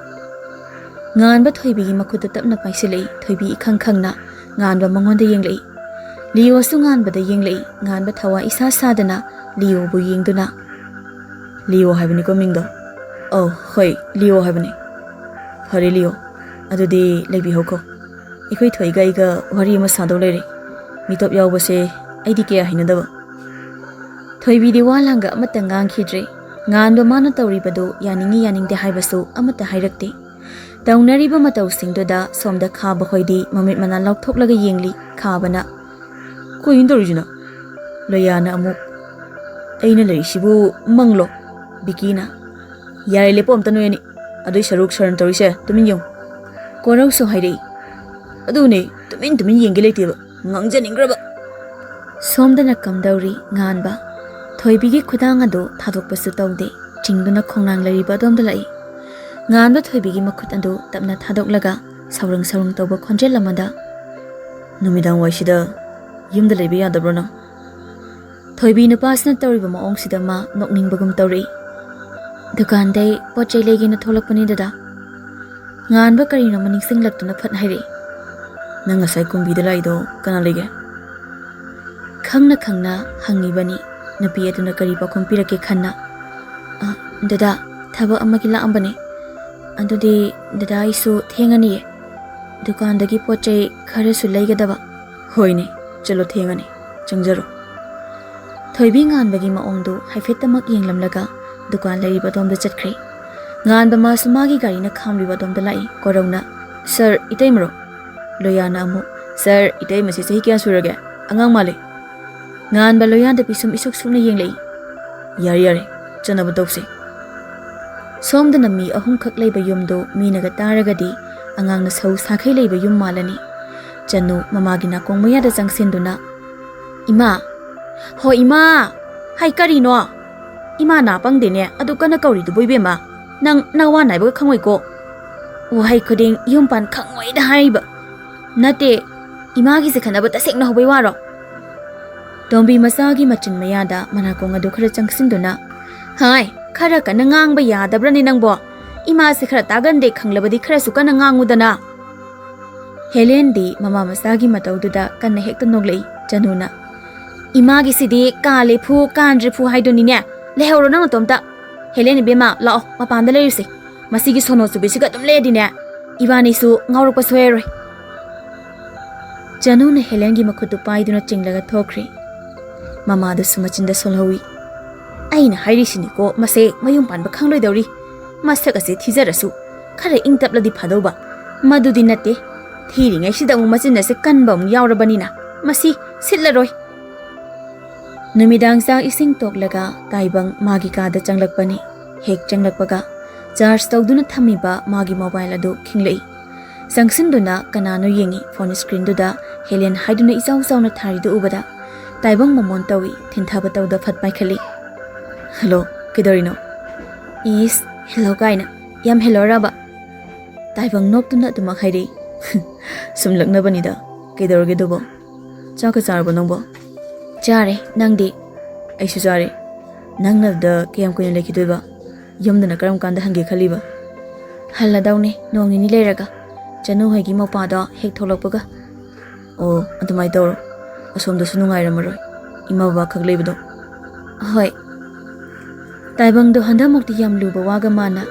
ꯉꯥꯟꯕ ꯊꯣꯏꯕꯤꯒꯤ ꯃꯈꯨꯠꯇ ꯇꯞꯅ ꯄꯥꯏꯁꯤꯜꯂꯛꯏ꯫ ꯊꯣꯏꯕꯤ ꯏꯈꯪ ꯈꯪꯅ ꯉꯥꯟꯕ ꯃꯉꯣꯟꯗ ꯌꯦꯡꯂꯛꯏ꯫ ꯂꯤꯌꯣꯁꯨ ꯉꯥꯟꯕꯗ ꯌꯦꯡꯂꯛꯏ꯫ ꯉꯥꯟꯕ ꯊꯋꯥꯏ ꯏꯁꯥ ꯁꯥꯗꯅ ꯂꯤꯌꯣꯕꯨ ꯌꯦꯡꯗꯨꯅ꯫ "ꯂꯤꯌꯣ ꯍꯥꯏꯕꯅꯤꯀꯣ ꯃꯤꯡꯗꯣ?" "ꯑꯧ, ꯍꯣꯏ, ꯂꯤꯌꯣ ꯍꯥꯏꯕꯅꯤ꯫" "ꯐꯔꯦ ꯂꯤꯌꯣ, ꯑꯗꯨꯗꯤ ꯂꯩꯕꯤꯍꯧꯈꯣ꯫ ꯑꯩꯈꯣꯏ ꯊꯣꯏꯒ ꯑꯩꯒ ꯋꯥꯔꯤ ꯑꯃ ꯁꯥꯗꯧ ꯂꯩꯔꯦ꯫ ꯃꯤꯇꯣꯞ ꯌꯥꯎꯕꯁꯦ ꯑꯩꯗꯤ ꯀꯌꯥ ꯍꯩꯅꯗꯕ꯫" ꯊꯣꯏꯕꯤꯗꯤ ꯋꯥ ꯂꯥꯡꯒ ꯑꯃꯠꯇ ꯉꯥꯡꯈꯤꯗ꯭ꯔꯦ꯫ ꯉꯥꯟꯕ ꯃꯥꯅ ꯇꯧꯔꯤꯕꯗꯨ ꯌꯥꯅꯤꯡꯏ ꯌꯥꯅꯤꯡꯗꯦ ꯍꯥꯏꯕꯁꯨ ꯑꯃꯠꯇ ꯍꯥꯏꯔꯛꯇꯦ꯫ ꯇꯧꯅꯔꯤꯕ ꯃꯇꯧꯁꯤꯡꯗꯨꯗ ꯁꯣꯝꯗ ꯈꯥꯕ ꯍꯣꯏꯗꯤ ꯃꯃꯤꯠ ꯃꯅꯥ ꯂꯥꯎꯊꯣꯛꯂꯒ ꯌꯦꯡꯂꯤ꯫ ꯈꯥꯕꯅ, "ꯀꯩꯅꯣ ꯇꯧꯔꯤꯁꯤꯅ?" ꯂꯣꯌꯥꯅ ꯑꯃꯨꯛ, "ꯑꯩꯅ ꯂꯩꯔꯤꯁꯤꯕꯨ ꯃꯪꯂꯣ?" ꯕꯤꯀꯤꯅ, "ꯌꯥꯔꯦ, ꯂꯦꯞꯄꯣ ꯑꯝꯇ ꯅꯣꯏ ꯑꯅꯤ꯫ ꯑꯗꯨꯏ ꯁꯔꯨꯛ ꯁꯔꯟ ꯇꯧꯔꯤꯁꯦ ꯇꯨꯃꯤꯟ ꯌꯦꯡꯉꯨ꯫" ꯀꯣꯔꯧꯁꯨ ꯍꯥꯏꯔꯛꯏ꯫ "ꯑꯗꯨꯅꯦ, ꯇꯨꯃꯤꯟ ꯇꯨꯃꯤꯟ ꯌꯦꯡꯒꯦ ꯂꯩꯇꯦꯕ, ꯉꯥꯡꯖꯅꯤꯡꯈ꯭ꯔꯕ꯫" ꯁꯣꯝꯗꯅ ꯀꯝꯗꯧꯔꯤ ꯉꯥꯟꯕ? ꯊꯣꯏꯕꯤꯒꯤ ꯈꯨꯗꯥꯡ ꯑꯗꯨ ꯊꯥꯗꯣꯛꯄꯁꯨ ꯇꯧꯗꯦ꯫ ꯆꯤꯡꯗꯨꯅ ꯈꯣꯡꯅꯥꯡ ꯂꯩꯔꯤꯕ ꯑꯗꯣꯝꯗ ꯂꯥꯛꯏ꯫ ꯉꯥꯟꯕ ꯊꯣꯏꯕꯤꯒꯤ ꯃꯈꯨꯠ ꯑꯗꯨ ꯇꯞꯅ ꯊꯥꯗꯣꯛꯂꯒ ꯁꯧꯔꯪ ꯁꯧꯔꯪ ꯇꯧꯕ ꯈꯣꯟꯖꯦꯜ ꯑꯃꯗ, "ꯅꯨꯃꯤꯗꯥꯡ ꯋꯥꯏꯁꯤꯗ ꯌꯨꯝꯗ ꯂꯩꯕ ꯌꯥꯗꯕ꯭ꯔꯣ ꯅꯪ?" ꯊꯣꯏꯕꯤ ꯅꯨꯄꯥꯁꯤꯅ ꯇꯧꯔꯤꯕ ꯃꯑꯣꯡꯁꯤꯗ ꯃꯥ ꯅꯣꯛꯅꯤꯡꯕꯒꯨꯝ ꯇꯧꯔꯛꯏ꯫ "ꯗꯨꯀꯥꯟꯗꯩ ꯄꯣꯠ ꯆꯩ ꯂꯩꯒꯦꯅ ꯊꯣꯛꯂꯛꯄꯅꯤ ꯗꯗꯥ꯫" ꯉꯥꯟꯕ ꯀꯔꯤꯅꯣꯃ ꯅꯤꯡꯁꯤꯡꯂꯛꯇꯨꯅ ꯐꯠ ꯍꯥꯏꯔꯛꯏ꯫ "ꯅꯪ ꯉꯁꯥꯏ ꯀꯨꯝꯕꯤꯗ ꯂꯥꯛꯏꯗꯣ ꯀꯅꯥ ꯂꯩꯒꯦ?" ꯈꯪꯅ ꯈꯪꯅ ꯍꯪꯉꯤꯕꯅꯤ꯫ ꯅꯨꯄꯤ ꯑꯗꯨꯅ ꯀꯔꯤ ꯄꯥꯎꯈꯨꯝ ꯄꯤꯔꯛꯀꯦ ꯈꯟꯅ, "ꯑ, ꯗꯗꯥ, ꯊꯕꯛ ꯑꯃꯒꯤ ꯂꯥꯛꯑꯝꯕꯅꯦ꯫ ꯑꯗꯨꯗꯤ ꯗꯗꯥ, ꯑꯩꯁꯨ ꯊꯦꯡꯉꯅꯤꯌꯦ꯫ ꯗꯨꯀꯥꯟꯗꯒꯤ ꯄꯣꯠ ꯆꯩ ꯈꯔꯁꯨ ꯂꯩꯒꯗꯕ꯫" "ꯍꯣꯏꯅꯦ, ꯆꯠꯂꯣ, ꯊꯦꯡꯉꯅꯤ, ꯆꯪꯖꯔꯣ꯫" ꯊꯣꯏꯕꯤ ꯉꯥꯟꯕꯒꯤ ꯃꯑꯣꯡꯗꯨ ꯍꯥꯏꯐꯦꯠꯇꯃꯛ ꯌꯦꯡꯂꯝꯂꯒ ꯗꯨꯀꯥꯟ ꯂꯩꯔꯤꯕ ꯑꯗꯣꯝꯗ ꯆꯠꯈ꯭ꯔꯦ꯫ ꯉꯥꯟꯕ ꯃꯥꯁꯨ ꯃꯥꯒꯤ ꯒꯥꯔꯤꯅ ꯈꯥꯝꯂꯤꯕ ꯑꯗꯣꯝꯗ ꯂꯥꯛꯏ꯫ ꯀꯣꯔꯧꯅ, "ꯁꯥꯔ, ꯏꯇꯩꯃꯔꯣ?" ꯂꯣꯌꯥꯅ ꯑꯃꯨꯛ, "ꯁꯥꯔ, ꯏꯇꯩꯃꯁꯤ ꯆꯍꯤ ꯀꯌꯥ ꯁꯨꯔꯒꯦ? ꯑꯉꯥꯡ ꯃꯥꯜꯂꯤ꯫" ꯉꯥꯟꯕ ꯂꯣꯌꯥꯗ ꯄꯤꯁꯨꯝ ꯏꯁꯨꯛ ꯁꯨꯛꯅ ꯌꯦꯡꯂꯛꯏ꯫ "ꯌꯥꯔꯦ, ꯌꯥꯔꯦ, ꯆꯠꯅꯕ ꯇꯧꯁꯤ꯫" ꯁꯣꯝꯗꯅ ꯃꯤ ꯑꯍꯨꯝꯈꯛ ꯂꯩꯕ ꯌꯨꯝꯗꯨ ꯃꯤꯅꯒ ꯇꯥꯔꯒꯗꯤ ꯑꯉꯥꯡꯅ ꯁꯧ ꯁꯥꯈꯩ ꯂꯩꯕ ꯌꯨꯝ ꯃꯥꯜꯂꯅꯤ꯫ ꯆꯅꯨ ꯃꯃꯥꯒꯤ ꯅꯥꯀꯣꯡ ꯃꯌꯥꯗ ꯆꯪꯁꯤꯟꯗꯨꯅ, "ꯏꯃꯥ!" "ꯍꯣ ꯏꯃꯥ!" "ꯍꯥꯏ, ꯀꯔꯤꯅꯣ? ꯏꯃꯥ ꯅꯥ ꯄꯪꯗꯦꯅꯦ, ꯑꯗꯨ ꯀꯟꯅ ꯀꯧꯔꯤꯗꯨꯕꯨ ꯏꯕꯦꯝꯃ? ꯅꯪ ꯅꯋꯥ ꯅꯥꯏꯕꯒ ꯈꯪꯉꯣꯏꯀꯣ꯫" "ꯋꯥꯍꯩ ꯈꯨꯗꯤꯡ ꯌꯨꯝ ꯄꯥꯟ ꯈꯪꯉꯣꯏꯗ ꯍꯥꯏꯔꯤꯕ꯫ ꯅꯠꯇꯦ, ꯏꯃꯥꯒꯤꯁꯦ ꯈꯟꯅꯕ ꯇꯁꯦꯡꯅ ꯍꯧꯕꯩ ꯋꯥꯔꯣ?" ꯇꯣꯝꯕꯤ ꯃꯆꯥꯒꯤ ꯃꯆꯤꯟ ꯃꯌꯥꯗ ꯃꯅꯥꯀꯣꯡ ꯑꯗꯨ ꯈꯔ ꯆꯪꯁꯤꯟꯗꯨꯅ, "ꯍꯥꯏ, ꯈꯔ ꯀꯟꯅ ꯉꯥꯡꯕ ꯌꯥꯗꯕ꯭ꯔꯅꯦ ꯅꯪꯕꯣ? ꯏꯃꯥꯁꯦ ꯈꯔ ꯇꯥꯒꯟꯗꯦ ꯈꯪꯂꯕꯗꯤ ꯈꯔꯁꯨ ꯀꯟꯅ ꯉꯥꯡꯉꯨꯗꯅ꯫" ꯍꯦꯂꯦꯟꯗꯤ ꯃꯃꯥ ꯃꯆꯥꯒꯤ ꯃꯇꯧꯗꯨꯗ ꯀꯟꯅ ꯍꯦꯛꯇ ꯅꯣꯛꯂꯛꯏ꯫ ꯆꯅꯨꯅ, "ꯏꯃꯥꯒꯤꯁꯤꯗꯤ ꯀꯥꯂꯦ ꯐꯨ ꯀꯥꯟꯗ꯭ꯔꯦ ꯐꯨ ꯍꯥꯏꯗꯨꯅꯤꯅꯦ꯫ ꯂꯩꯍꯧꯔꯣ ꯅꯪ ꯅꯇꯣꯝꯇ꯫ ꯍꯦꯂꯦꯟ ꯏꯕꯦꯝꯃ, ꯂꯥꯛꯑꯣ, ꯃꯄꯥꯟꯗ ꯂꯩꯔꯨꯁꯦ꯫ ꯃꯁꯤꯒꯤ ꯁꯣꯅꯣ ꯆꯨꯕꯤꯁꯤꯒ ꯑꯗꯨꯝ ꯂꯩꯔꯗꯤꯅꯦ, ꯏꯕꯥꯅꯤꯁꯨ ꯉꯥꯎꯔꯛꯄ ꯁꯣꯏꯔꯔꯣꯏ꯫" ꯆꯅꯨꯅ ꯍꯦꯂꯦꯟꯒꯤ ꯃꯈꯨꯠꯇꯨ ꯄꯥꯏꯗꯨꯅ ꯆꯤꯡꯂꯒ ꯊꯣꯛꯈ꯭ꯔꯦ꯫ ꯃꯃꯥꯗꯨꯁꯨ ꯃꯆꯤꯟꯗ ꯁꯣꯜꯍꯧꯏ꯫ "ꯑꯩꯅ ꯍꯥꯏꯔꯤꯁꯤꯅꯤꯀꯣ, ꯃꯁꯦ ꯃꯌꯨꯝ ꯄꯥꯟꯕ ꯈꯪꯂꯣꯏꯗꯧꯔꯤ꯫ ꯃꯁꯛ ꯑꯁꯦ ꯊꯤꯖꯔꯁꯨ ꯈꯔ ꯏꯪ ꯇꯞꯂꯗꯤ ꯐꯗꯧꯕ꯫ ꯃꯗꯨꯗꯤ ꯅꯠꯇꯦ꯫ ꯊꯤꯔꯤꯉꯩꯁꯤꯗ ꯑꯃꯨꯛ ꯃꯆꯤꯟ ꯑꯁꯦ ꯀꯟꯕ ꯑꯃꯨꯛ ꯌꯥꯎꯔꯕꯅꯤꯅ ꯃꯁꯤ ꯁꯤꯠꯂꯔꯣꯏ꯫" ꯅꯨꯃꯤꯗꯥꯡ ꯆꯥꯛ ꯏꯁꯤꯡ ꯇꯣꯛꯂꯒ ꯇꯥꯏꯕꯪ ꯃꯥꯒꯤ ꯀꯥꯗ ꯆꯪꯂꯛꯄꯅꯤ꯫ ꯍꯦꯛ ꯆꯪꯂꯛꯄꯒ ꯆꯥꯔꯖ ꯇꯧꯗꯨꯅ ꯊꯝꯃꯤꯕ ꯃꯥꯒꯤ ꯃꯣꯕꯥꯏꯜ ꯑꯗꯨ ꯈꯤꯡꯂꯛꯏ꯫ ꯆꯪꯁꯤꯟꯗꯨꯅ ꯀꯅꯥꯅꯣ ꯌꯦꯡꯉꯤ꯫ ꯐꯣꯟ ꯁ꯭ꯀ꯭ꯔꯤꯟꯗꯨꯗ ꯍꯦꯂꯦꯟ ꯍꯥꯏꯗꯨꯅ ꯏꯆꯥꯎ ꯆꯥꯎꯅ ꯊꯥꯔꯤꯗꯨ ꯎꯕꯗ ꯇꯥꯏꯕꯪ ꯃꯃꯣꯟ ꯇꯧꯏ꯫ ꯊꯤꯟꯊꯕ ꯇꯧꯗ ꯐꯠ ꯄꯥꯏꯈꯠꯂꯤ꯫ "ꯍꯜꯂꯣ, ꯀꯩꯗꯧꯔꯤꯅꯣ?" "ꯏꯁ, ꯍꯦꯜꯂꯣ ꯀꯥꯏꯅ, ꯌꯥꯝ ꯍꯦꯜꯂꯣꯔꯕ?" ꯇꯥꯏꯕꯪ ꯅꯣꯛꯇꯨꯅ ꯑꯗꯨꯃꯛ ꯍꯥꯏꯔꯛꯏ꯫ "ꯁꯨꯝ ꯂꯛꯅꯕꯅꯤꯗ, ꯀꯩꯗꯧꯔꯒꯦ ꯑꯗꯨꯕꯣ? ꯆꯥꯛꯀ ꯆꯥꯔꯕꯣ ꯅꯪꯕꯣ?" "ꯆꯥꯔꯦ, ꯅꯪꯗꯤ?" "ꯑꯩꯁꯨ ꯆꯥꯔꯦ꯫ ꯅꯪꯅ ꯑꯗꯨꯗ ꯀꯌꯥꯝ ꯀꯨꯏꯅ ꯂꯩꯈꯤꯗꯣꯏꯕ? ꯌꯨꯝꯗꯅ ꯀꯔꯝ ꯀꯥꯟꯗ ꯍꯟꯒꯦ ꯈꯜꯂꯤꯕ?" ꯍꯜꯂꯗꯧꯅꯦ ꯅꯣꯡ ꯅꯤꯅꯤ ꯂꯩꯔꯒ, ꯆꯅꯨ ꯍꯣꯏꯒꯤ ꯃꯧꯄꯥꯗꯣ ꯍꯦꯛ ꯊꯣꯛꯂꯛꯄꯒ꯫ ꯑꯣ, ꯑꯗꯨꯃꯥꯏꯅ ꯇꯧꯔꯣ꯫ ꯑꯁꯣꯝꯗꯁꯨ ꯅꯨꯡꯉꯥꯏꯔꯝꯃꯔꯣꯏ, ꯏꯃꯥ ꯕꯕꯥ ꯈꯛ ꯂꯩꯕꯗꯣ꯫ ꯍꯣꯏ꯫ ꯇꯥꯏꯕꯪꯗꯣ ꯍꯟꯗꯛꯃꯨꯛꯇꯤ ꯌꯥꯝ ꯂꯨꯕ ꯋꯥꯒ ꯃꯥꯅ꯫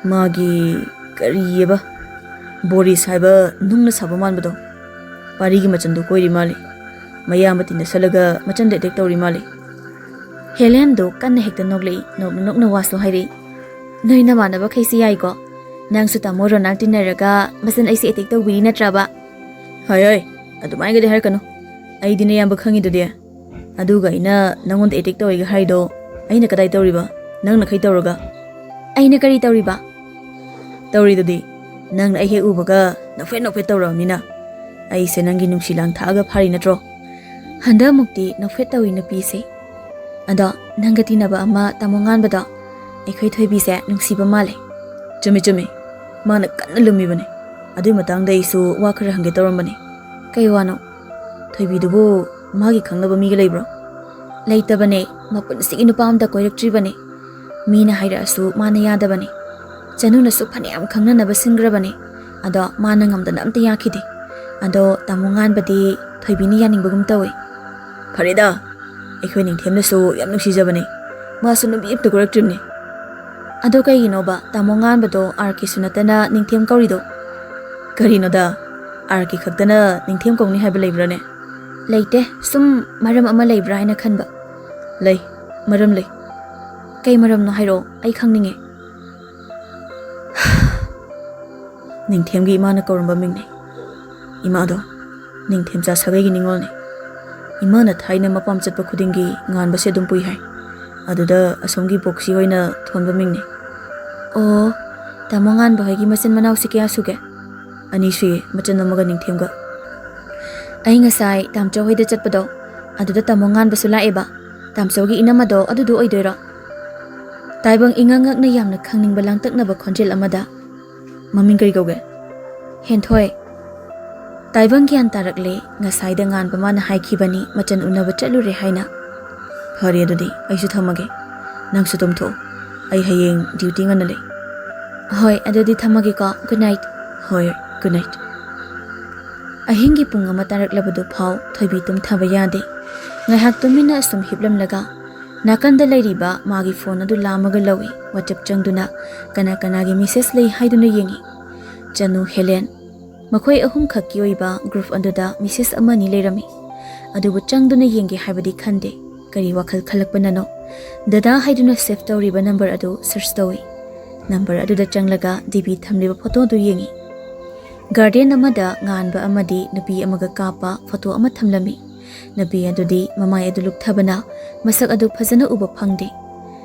ꯃꯥꯒꯤ ꯀꯔꯤꯑꯕ, ꯕꯣꯔꯤꯁ ꯍꯥꯏꯕ ꯅꯨꯡꯅ ꯁꯥꯕ ꯃꯥꯟꯕꯗꯣ, ꯄꯥꯔꯤꯒꯤ ꯃꯆꯟꯗꯣ ꯀꯣꯏꯔꯤ ꯃꯥꯜꯂꯤ꯫ ꯃꯌꯥ ꯃꯇꯤꯟꯗ ꯁꯠꯂꯒ ꯃꯆꯟꯗ ꯑꯦꯇꯦꯛ ꯇꯧꯔꯤ ꯃꯥꯜꯂꯤ꯫ ꯍꯦꯂꯦꯟꯗꯣ ꯀꯟꯅ ꯍꯦꯛꯇ ꯅꯣꯛꯂꯛꯏ, ꯅꯣꯛꯅ ꯅꯣꯛꯅ ꯋꯥꯁꯨ ꯍꯥꯏꯔꯛꯏ꯫ "ꯅꯣꯏ ꯅꯃꯥꯟꯅꯕꯈꯩꯁꯤ ꯌꯥꯏꯀꯣ? ꯅꯪꯁꯨ ꯇꯥꯃꯣ ꯔꯣꯅꯥꯜ ꯇꯤꯟꯅꯔꯒ ꯃꯆꯟ ꯑꯩꯁꯦ ꯑꯦꯇꯦꯛ ꯇꯧꯕꯤꯔꯤ ꯅꯠꯇ꯭ꯔꯕ?" "ꯍꯥꯏ ꯍꯥꯏ, ꯑꯗꯨꯃꯥꯏꯅꯒꯗꯤ ꯍꯥꯏꯔꯛꯀꯅꯨ꯫ ꯑꯩꯗꯤ ꯅꯌꯥꯝꯕ ꯈꯪꯉꯤꯗꯨꯗꯤ꯫ ꯑꯗꯨꯒ ꯑꯩꯅ ꯅꯪꯉꯣꯟꯗ ꯑꯦꯇꯦꯛ ꯇꯧꯋꯦꯒ ꯍꯥꯏꯗꯣ ꯑꯩꯅ ꯀꯗꯥꯏ ꯇꯧꯔꯤꯕ? ꯅꯪꯅ ꯈꯩ ꯇꯧꯔꯒ?" "ꯑꯩꯅ ꯀꯔꯤ ꯇꯧꯔꯤꯕ?" "ꯇꯧꯔꯤꯗꯨꯗꯤ꯫ ꯅꯪꯅ ꯑꯩ ꯍꯦꯛ ꯎꯕꯒ ꯅꯣꯛꯐꯦꯠ ꯅꯣꯛꯐꯦꯠ ꯇꯧꯔꯛꯑꯃꯤꯅ꯫ ꯑꯩꯁꯦ ꯅꯪꯒꯤ ꯅꯨꯡꯁꯤ ꯂꯥꯡ ꯊꯥꯛꯑꯒ ꯐꯥꯔꯤ ꯅꯠꯇ꯭ꯔꯣ?" ꯍꯟꯗꯛꯃꯨꯛꯇꯤ ꯅꯣꯛꯐꯦꯠ ꯇꯧꯏ ꯅꯨꯄꯤꯁꯦ꯫ "ꯑꯗꯣ ꯅꯪꯒ ꯇꯤꯟꯅꯕ ꯑꯃ ꯇꯥꯃꯣ ꯉꯥꯟꯕꯗꯣ ꯑꯩꯈꯣꯏ ꯊꯣꯏꯕꯤꯁꯦ ꯅꯨꯡꯁꯤꯕ ꯃꯥꯜꯂꯦ꯫" "ꯆꯨꯝꯃꯤ ꯆꯨꯝꯃꯤ, ꯃꯥꯅ ꯀꯟꯅ ꯂꯨꯝꯃꯤꯕꯅꯤ꯫ ꯑꯗꯨꯏ ꯃꯇꯥꯡꯗ ꯑꯩꯁꯨ ꯋꯥ ꯈꯔ ꯍꯪꯒꯦ ꯇꯧꯔꯝꯕꯅꯤ꯫" "ꯀꯩ ꯋꯥꯅꯣ?" "ꯊꯣꯏꯕꯤꯗꯨꯕꯨ ꯃꯥꯒꯤ ꯈꯪꯅꯕ ꯃꯤꯒ ꯂꯩꯕ꯭ꯔꯣ?" "ꯂꯩꯇꯕꯅꯦ, ꯃꯄꯨꯟꯁꯤꯒꯤ ꯅꯨꯄꯥ ꯑꯝꯇ ꯀꯣꯏꯔꯛꯇ꯭ꯔꯤꯕꯅꯦ꯫ ꯃꯤꯅ ꯍꯥꯏꯔꯛꯑꯁꯨ ꯃꯥꯅ ꯌꯥꯗꯕꯅꯦ꯫ ꯆꯅꯨꯅꯁꯨ ꯐꯅꯌꯥꯝ ꯈꯪꯅꯅꯕ ꯁꯤꯟꯈ꯭ꯔꯕꯅꯦ, ꯑꯗꯣ ꯃꯥꯅ ꯉꯝꯗꯅ ꯑꯝꯇ ꯌꯥꯈꯤꯗꯦ꯫ ꯑꯗꯣ ꯇꯥꯃꯣ ꯉꯥꯟꯕꯗꯤ ꯊꯣꯏꯕꯤꯅ ꯌꯥꯅꯤꯡꯕꯒꯨꯝ ꯇꯧꯋꯦ꯫" "ꯐꯔꯦꯗ, ꯑꯩꯈꯣꯏ ꯅꯤꯡꯊꯦꯝꯅꯁꯨ ꯌꯥꯝ ꯅꯨꯡꯁꯤꯖꯕꯅꯦ꯫ ꯃꯥꯁꯨ ꯅꯨꯄꯤ ꯑꯝꯇ ꯀꯣꯏꯔꯛꯇ꯭ꯔꯤꯕꯅꯦ꯫" "ꯑꯗꯣ ꯀꯩꯒꯤꯅꯣꯕ ꯇꯥꯃꯣ ꯉꯥꯟꯕꯗꯣ ꯑꯥꯔ ꯀꯦꯁꯨ ꯅꯠꯇꯅ ꯅꯤꯡꯊꯦꯝ ꯀꯧꯔꯤꯗꯣ?" "ꯀꯔꯤꯅꯣꯗ, ꯑꯥꯔ ꯀꯦ ꯈꯛꯇꯅ ꯅꯤꯡꯊꯦꯝ ꯀꯧꯅꯤ ꯍꯥꯏꯕ ꯂꯩꯕ꯭ꯔꯥꯅꯦ?" "ꯂꯩꯇꯦ, ꯁꯨꯝ ꯃꯔꯝ ꯑꯃ ꯂꯩꯕ꯭ꯔꯥ ꯍꯥꯏꯅ ꯈꯟꯕ꯫" "ꯂꯩ, ꯃꯔꯝ ꯂꯩ꯫" "ꯀꯩ ꯃꯔꯝꯅꯣ ꯍꯥꯏꯔꯛꯑꯣ, ꯑꯩ ꯈꯪꯅꯤꯡꯉꯦ꯫" "ꯅꯤꯡꯊꯦꯝꯒꯤ ꯏꯃꯥꯅ ꯀꯧꯔꯝꯕ ꯃꯤꯡꯅꯦ꯫ ꯏꯃꯥꯗꯣ ꯅꯤꯡꯊꯦꯝꯆꯥ ꯁꯥꯒꯩꯒꯤ ꯅꯤꯉꯣꯜꯅꯦ꯫ ꯏꯃꯥꯅ ꯊꯥꯏꯅ ꯃꯄꯥꯝ ꯆꯠꯄ ꯈꯨꯗꯤꯡꯒꯤ ꯉꯥꯟꯕꯁꯦ ꯑꯗꯨꯝ ꯄꯨꯏ ꯍꯥꯏ꯫ ꯑꯗꯨꯗ ꯑꯁꯣꯝꯒꯤ ꯕꯣꯛꯁꯤ ꯍꯣꯏꯅ ꯊꯣꯟꯕ ꯃꯤꯡꯅꯦ꯫" "ꯑꯣ, ꯇꯥꯃꯣ ꯉꯥꯟꯕ ꯍꯣꯏꯒꯤ ꯃꯆꯤꯟ ꯃꯅꯥꯎꯁꯤ ꯀꯌꯥ ꯁꯨꯒꯦ?" "ꯑꯅꯤ ꯁꯨꯏꯌꯦ, ꯃꯆꯟ ꯑꯃꯒ ꯅꯤꯡꯊꯦꯝꯒ꯫" "ꯑꯩ ꯉꯁꯥꯏ ꯇꯥꯝꯆꯧ ꯍꯣꯏꯗ ꯆꯠꯄꯗꯣ, ꯑꯗꯨꯗ ꯇꯥꯃꯣ ꯉꯥꯟꯕꯁꯨ ꯂꯥꯛꯑꯦꯕ, ꯇꯥꯝꯆꯧꯒꯤ ꯏꯅꯝꯃꯗꯣ ꯑꯗꯨꯗꯣ ꯑꯣꯏꯗꯣꯏꯔꯣ?" ꯇꯥꯏꯕꯪ ꯏꯉꯛ ꯉꯛꯅ ꯌꯥꯝꯅ ꯈꯪꯅꯤꯡꯕ ꯂꯥꯡꯇꯛꯅꯕ ꯈꯣꯟꯖꯦꯜ ꯑꯃꯗ, "ꯃꯃꯤꯡ ꯀꯔꯤ ꯀꯧꯒꯦ?" "ꯍꯦꯟꯊꯣꯏ꯫" ꯇꯥꯏꯕꯪ ꯒ꯭ꯌꯥꯟ ꯇꯥꯔꯛꯂꯦ, ꯉꯁꯥꯏꯗ ꯉꯥꯟꯕ ꯃꯥꯅ ꯍꯥꯏꯈꯤꯕꯅꯤ ꯃꯆꯟ ꯎꯅꯕ ꯆꯠꯂꯨꯔꯦ ꯍꯥꯏꯅ꯫ "ꯐꯔꯦ ꯑꯗꯨꯗꯤ, ꯑꯩꯁꯨ ꯊꯝꯃꯒꯦ꯫ ꯅꯪꯁꯨ ꯇꯨꯝꯊꯣꯛꯑꯣ, ꯑꯩ ꯍꯌꯦꯡ ꯗ꯭ꯌꯨꯇꯤ ꯉꯟꯅ ꯂꯩ꯫" "ꯍꯣꯏ, ꯑꯗꯨꯗꯤ ꯊꯝꯃꯒꯦꯀꯣ꯫ Good night." "ꯍꯣꯏ, good night." ꯑꯍꯤꯡꯒꯤ ꯄꯨꯡ ꯑꯃ ꯇꯥꯔꯛꯂꯕꯗꯨ ꯐꯥꯎ ꯊꯣꯏꯕꯤ ꯇꯨꯝꯊꯕ ꯌꯥꯗꯦ꯫ ꯉꯥꯏꯍꯥꯛ ꯇꯨꯃꯤꯟꯅ ꯑꯁꯨꯝ ꯍꯤꯞꯂꯝꯂꯒ ꯅꯥꯀꯟꯗ ꯂꯩꯔꯤꯕ ꯃꯥꯒꯤ ꯐꯣꯟ ꯑꯗꯨ ꯂꯥꯝꯃꯒ ꯂꯧꯏ꯫ WhatsApp ꯆꯪꯗꯨꯅ ꯀꯅꯥ ꯀꯅꯥꯒꯤ message ꯂꯩ ꯍꯥꯏꯗꯨꯅ ꯌꯦꯡꯏ꯫ ꯆꯅꯨ, ꯍꯦꯂꯦꯟ, ꯃꯈꯣꯏ ꯑꯍꯨꯝꯈꯛꯀꯤ ꯑꯣꯏꯕ group ꯑꯗꯨꯗ message ꯑꯃꯅꯤ ꯂꯩꯔꯝꯃꯤ꯫ ꯑꯗꯨꯕꯨ ꯆꯪꯗꯨꯅ ꯌꯦꯡꯒꯦ ꯍꯥꯏꯕꯗꯤ ꯈꯟꯗꯦ꯫ ꯀꯔꯤ ꯋꯥꯈꯜ ꯈꯜꯂꯛꯄꯅꯅꯣ? ꯗꯗꯥ ꯍꯥꯏꯗꯨꯅ save ꯇꯧꯔꯤꯕ number ꯑꯗꯨ search ꯇꯧꯏ꯫ Number ꯑꯗꯨꯗ ꯆꯪꯂꯒ ꯗꯤꯕꯤ ꯊꯝꯂꯤꯕ photo ꯑꯗꯨ ꯌꯦꯡꯏ꯫ Garden ꯑꯃꯗ ꯉꯥꯟꯕ ꯑꯃꯗꯤ ꯅꯨꯄꯤ ꯑꯃꯒ ꯀꯥꯞꯄ photo ꯑꯃ ꯊꯝꯂꯝꯃꯤ꯫ ꯅꯨꯄꯤ ꯑꯗꯨꯗꯤ ꯃꯃꯥꯏ ꯑꯗꯨ ꯂꯨꯞꯊꯕꯅ ꯃꯁꯛ ꯑꯗꯨ ꯐꯖꯅ ꯎꯕ ꯐꯪꯗꯦ꯫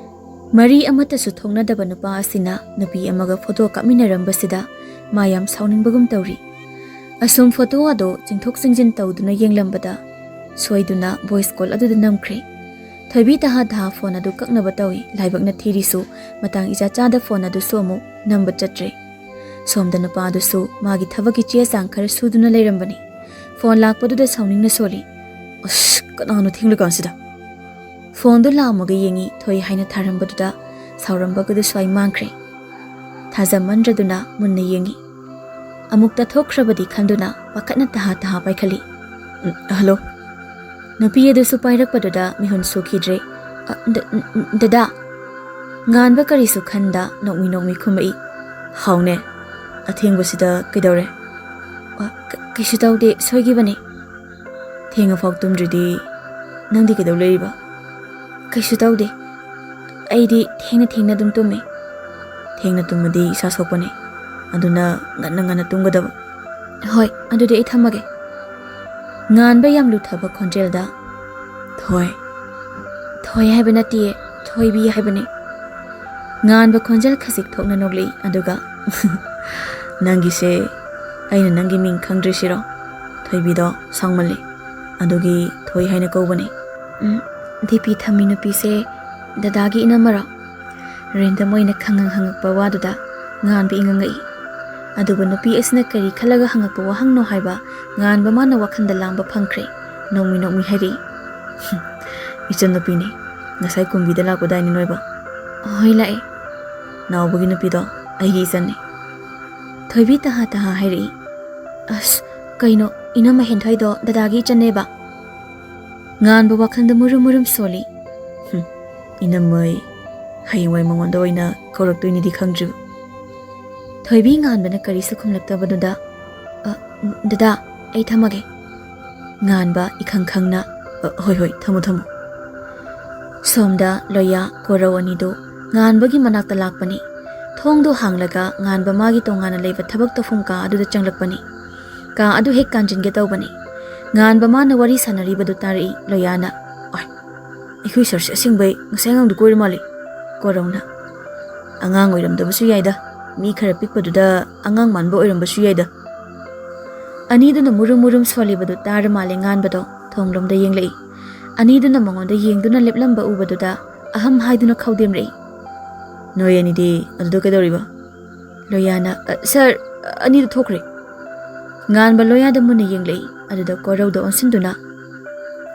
ꯃꯔꯤ ꯑꯃꯠꯇꯁꯨ ꯊꯣꯛꯅꯗꯕ ꯅꯨꯄꯥ ꯑꯁꯤꯅ ꯅꯨꯄꯤ ꯑꯃꯒ photo ꯀꯥꯞꯃꯤꯟꯅꯔꯝꯕꯁꯤꯗ ꯃꯥ ꯌꯥꯝ ꯁꯥꯎꯅꯤꯡꯕꯒꯨꯝ ꯇꯧꯔꯤ꯫ ꯑꯁꯨꯝ photo ꯑꯗꯨ ꯆꯤꯡꯊꯣꯛ ꯆꯤꯡꯁꯤꯟ ꯇꯧꯗꯨꯅ ꯌꯦꯡꯂꯝꯕꯗ ꯁꯣꯏꯗꯨꯅ voice call ꯑꯗꯨꯗ ꯅꯝꯈ꯭ꯔꯦ꯫ ꯊꯣꯏꯕꯤ ꯇꯍꯥ ꯇꯍꯥ phone ꯑꯗꯨ ꯀꯛꯅꯕ ꯇꯧꯏ꯫ ꯂꯥꯏꯕꯛꯅ ꯊꯤꯔꯤꯁꯨ ꯃꯇꯥꯡ ꯏꯆꯥ ꯆꯥꯗ phone ꯑꯗꯨꯁꯨ ꯑꯃꯨꯛ ꯅꯝꯕ ꯆꯠꯇ꯭ꯔꯦ꯫ ꯁꯣꯝꯗ ꯅꯨꯄꯥ ꯑꯗꯨꯁꯨ ꯃꯥꯒꯤ ꯊꯕꯛꯀꯤ ꯆꯦ ꯆꯥꯡ ꯈꯔ ꯁꯨꯗꯨꯅ ꯂꯩꯔꯝꯕꯅꯤ꯫ Phone ꯂꯥꯛꯄꯗꯨꯗ ꯁꯥꯎꯅꯤꯡꯅ ꯁꯣꯜꯂꯤ꯫ "ꯑꯁ, ꯀꯅꯥꯅꯣ ꯊꯦꯡꯂꯀꯥꯟꯁꯤꯗ?" Phoneꯗꯨ ꯂꯥꯝꯃꯒ ꯌꯦꯡꯉꯤ꯫ ꯊꯣꯏ ꯍꯥꯏꯅ ꯊꯥꯔꯝꯕꯗꯨꯗ ꯁꯥꯎꯔꯝꯕꯒꯗꯨ ꯁ꯭ꯋꯥꯏ ꯃꯥꯡꯈ꯭ꯔꯦ꯫ ꯊꯥꯖꯃꯟꯗ꯭ꯔꯗꯨꯅ ꯃꯨꯟꯅ ꯌꯦꯡꯉꯤ꯫ ꯑꯃꯨꯛ ꯇꯠꯊꯣꯛꯈ꯭ꯔꯕꯗꯤ ꯈꯟꯗꯨꯅ ꯄꯥꯈꯠꯅ ꯇꯍꯥ ꯇꯍꯥ ꯄꯥꯏꯈꯠꯂꯤ꯫ "ꯎꯝ, hello?" ꯅꯨꯄꯤ ꯑꯗꯨꯁꯨ ꯄꯥꯏꯔꯛꯄꯗꯨꯗ ꯃꯤꯍꯨꯟ ꯁꯨꯈꯤꯗ꯭ꯔꯦ꯫ "ꯑ, ꯗ-, ꯗꯗꯥ?" ꯉꯥꯟꯕ ꯀꯔꯤꯁꯨ ꯈꯟꯗ ꯅꯣꯛꯃꯤ ꯅꯣꯛꯃꯤ ꯈꯨꯝꯃꯛꯏ꯫ "ꯍꯥꯎꯅꯦ, ꯑꯊꯦꯡꯕꯁꯤꯗ ꯀꯩꯗꯧꯔꯦ?" "ꯑ, ꯀ-, ꯀꯩꯁꯨ ꯇꯧꯗꯦ, ꯁꯣꯏꯈꯤꯕꯅꯦ꯫" "ꯊꯦꯡꯉꯐꯥꯎ ꯇꯨꯝꯗ꯭ꯔꯤꯗꯤ ꯅꯪꯗꯤ ꯀꯩꯗꯧ ꯂꯩꯔꯤꯕ?" "ꯀꯩꯁꯨ ꯇꯧꯗꯦ, ꯑꯩꯗꯤ ꯊꯦꯡꯅ ꯊꯦꯡꯅ ꯑꯗꯨꯝ ꯇꯨꯝꯃꯦ꯫" "ꯊꯦꯡꯅ ꯇꯨꯝꯃꯗꯤ ꯏꯁꯥ ꯁꯣꯛꯄꯅꯦ, ꯑꯗꯨꯅ ꯉꯟꯅ ꯉꯟꯅ ꯇꯨꯝꯒꯗꯕ꯫" "ꯍꯣꯏ, ꯑꯗꯨꯗꯤ ꯑꯩ ꯊꯝꯃꯒꯦ꯫" ꯉꯥꯟꯕ ꯌꯥꯝ ꯂꯨꯊꯕ ꯈꯣꯟꯖꯦꯜꯗ, "ꯊꯣꯏ꯫" "ꯊꯣꯏ ꯍꯥꯏꯕ ꯅꯠꯇꯤꯌꯦ, ꯊꯣꯏꯕꯤ ꯍꯥꯏꯕꯅꯦ꯫" ꯉꯥꯟꯕ ꯈꯣꯟꯖꯦꯜ ꯈꯖꯤꯛ ꯊꯣꯛꯅ ꯅꯣꯛꯂꯛꯏ, ꯑꯗꯨꯒ, "ꯅꯪꯒꯤꯁꯦ ꯑꯩꯅ ꯅꯪꯒꯤ ꯃꯤꯡ ꯈꯪꯗ꯭ꯔꯤꯁꯤꯔꯣ? ꯊꯣꯏꯕꯤꯗꯣ ꯁꯥꯡꯃꯜꯂꯤ, ꯑꯗꯨꯒꯤ ꯊꯣꯏ ꯍꯥꯏꯅ ꯀꯧꯕꯅꯦ꯫" "ꯎꯝ, ꯗꯤꯄꯤ ꯊꯝꯃꯤ ꯅꯨꯄꯤꯁꯦ ꯗꯗꯥꯒꯤ ꯏꯅꯝꯃꯔꯣ?" Random ꯑꯣꯏꯅ ꯈꯪꯍꯪ ꯍꯪꯉꯛꯄ ꯋꯥꯗꯨꯗ ꯉꯥꯟꯕ ꯏꯉꯛ ꯉꯛꯏ꯫ ꯑꯗꯨꯕꯨ ꯅꯨꯄꯤ ꯑꯁꯤꯅ ꯀꯔꯤ ꯈꯜꯂꯒ ꯍꯪꯉꯛꯄ ꯋꯥꯍꯪꯅꯣ ꯍꯥꯏꯕ ꯉꯥꯟꯕ ꯃꯥꯅ ꯋꯥꯈꯜꯗ ꯂꯥꯝꯕ ꯐꯪꯈ꯭ꯔꯦ꯫ ꯅꯣꯡꯃꯤ ꯅꯣꯡꯃꯤ ꯍꯥꯏꯔꯛꯏ, "ꯏꯆꯟꯅꯨꯄꯤꯅꯤ, ꯉꯁꯥꯏ ꯀꯨꯝꯕꯤꯗ ꯂꯥꯛꯄꯗꯥꯏꯅꯦ ꯅꯣꯏꯕꯣ?" "ꯍꯣꯏ, ꯂꯥꯛꯑꯦ꯫" "ꯅꯥꯎꯕꯒꯤ ꯅꯨꯄꯤꯗꯣ?" ꯑꯩꯒꯤ ꯏꯆꯟꯅꯤ꯫ ꯊꯣꯏꯕꯤ ꯇꯍꯥ ꯇꯍꯥ ꯍꯥꯏꯔꯛꯏ꯫ ꯑꯁ, ꯀꯩꯅꯣ, ꯏꯅꯝꯃ ꯍꯦꯟꯊꯣꯏꯗꯣ ꯗꯗꯥꯒꯤ ꯏꯆꯟꯅꯦꯕ? ꯉꯥꯟꯕ ꯋꯥꯈꯜꯗ ꯃꯨꯔꯨꯝ ꯃꯨꯔꯨꯝ ꯁꯣꯜꯂꯤ꯫ "ꯍꯨꯝ, ꯏꯅꯝꯃꯩ, ꯍꯌꯦꯡꯋꯥꯏ ꯃꯉꯣꯟꯗ ꯑꯣꯏꯅ ꯀꯧꯔꯛꯇꯣꯏꯅꯤꯗꯤ ꯈꯪꯗ꯭ꯔꯤꯕ?" ꯊꯣꯏꯕꯤ ꯉꯥꯟꯕꯅ ꯀꯔꯤꯁꯨ ꯈꯨꯝꯂꯛꯇꯕꯗꯨꯗ, "ꯑ, ꯗꯗꯥ, ꯑꯩ ꯊꯝꯃꯒꯦ꯫" ꯉꯥꯟꯕ ꯏꯈꯪ ꯈꯪꯅ, "ꯑ, ꯍꯣꯏ, ꯍꯣꯏ, ꯊꯝꯃꯣ, ꯊꯝꯃꯣ꯫" ꯁꯣꯝꯗ ꯂꯣꯌꯥ, ꯀꯣꯔꯧ ꯑꯅꯤꯗꯨ ꯉꯥꯟꯕꯒꯤ ꯃꯅꯥꯛꯇ ꯂꯥꯛꯄꯅꯤ꯫ ꯊꯣꯡꯗꯨ ꯍꯥꯡꯂꯒ ꯉꯥꯟꯕ ꯃꯥꯒꯤ ꯇꯣꯉꯥꯟꯅ ꯂꯩꯕ ꯊꯕꯛ ꯇꯧꯐꯝ ꯀꯥ ꯑꯗꯨꯗ ꯆꯪꯂꯛꯄꯅꯤ꯫ ꯀꯥ ꯑꯗꯨ ꯍꯦꯛ ꯀꯥꯟꯖꯤꯟꯒꯦ ꯇꯧꯕꯅꯤ꯫ ꯉꯥꯟꯕ ꯃꯥꯅ ꯋꯥꯔꯤ ꯁꯥꯟꯅꯔꯤꯕꯗꯨ ꯇꯥꯔꯛꯏ ꯂꯣꯌꯥꯅ꯫ "ꯑꯣꯏ, ꯑꯩꯈꯣꯏ ꯁꯥꯔꯁꯦ ꯑꯁꯦꯡꯕꯩ ꯉꯁꯥꯏ ꯑꯉꯥꯡꯗꯨ ꯀꯣꯏꯔ ꯃꯥꯜꯂꯦ꯫" ꯀꯣꯔꯧꯅ꯫ "ꯑꯉꯥꯡ ꯑꯣꯏꯔꯝꯗꯕꯁꯨ ꯌꯥꯏꯗ, ꯃꯤ ꯈꯔ ꯄꯤꯛꯄꯗꯨꯗ ꯑꯉꯥꯡ ꯃꯥꯟꯕ ꯑꯣꯏꯔꯝꯕꯁꯨ ꯌꯥꯏꯗ꯫" ꯑꯅꯤꯗꯨꯅ ꯃꯨꯔꯨꯝ ꯃꯨꯔꯨꯝ ꯁꯣꯜꯂꯤꯕꯗꯨ ꯇꯥꯔ ꯃꯥꯜꯂꯦ ꯉꯥꯟꯕꯗꯣ ꯊꯣꯡꯂꯣꯝꯗ ꯌꯦꯡꯂꯛꯏ꯫ ꯑꯅꯤꯗꯨꯅ ꯃꯉꯣꯟꯗ ꯌꯦꯡꯗꯨꯅ ꯂꯦꯞꯂꯝꯕ ꯎꯕꯗꯨꯗ ꯑꯍꯝ ꯍꯥꯏꯗꯨꯅ ꯈꯧꯗꯦꯝꯔꯛꯏ꯫ "ꯅꯣꯏ ꯑꯅꯤꯗꯤ ꯑꯗꯨꯗ ꯀꯩꯗꯧꯔꯤꯕ?" ꯂꯣꯌꯥꯅ, "ꯑ, ꯁꯥꯔ, ꯑꯅꯤꯗꯨ ꯊꯣꯛꯈ꯭ꯔꯦ꯫" ꯉꯥꯟꯕ ꯂꯣꯌꯥꯗ ꯃꯨꯟꯅ ꯌꯦꯡꯂꯛꯏ꯫ ꯑꯗꯨꯗ ꯀꯣꯔꯧꯗ ꯑꯣꯟꯁꯤꯟꯗꯨꯅ,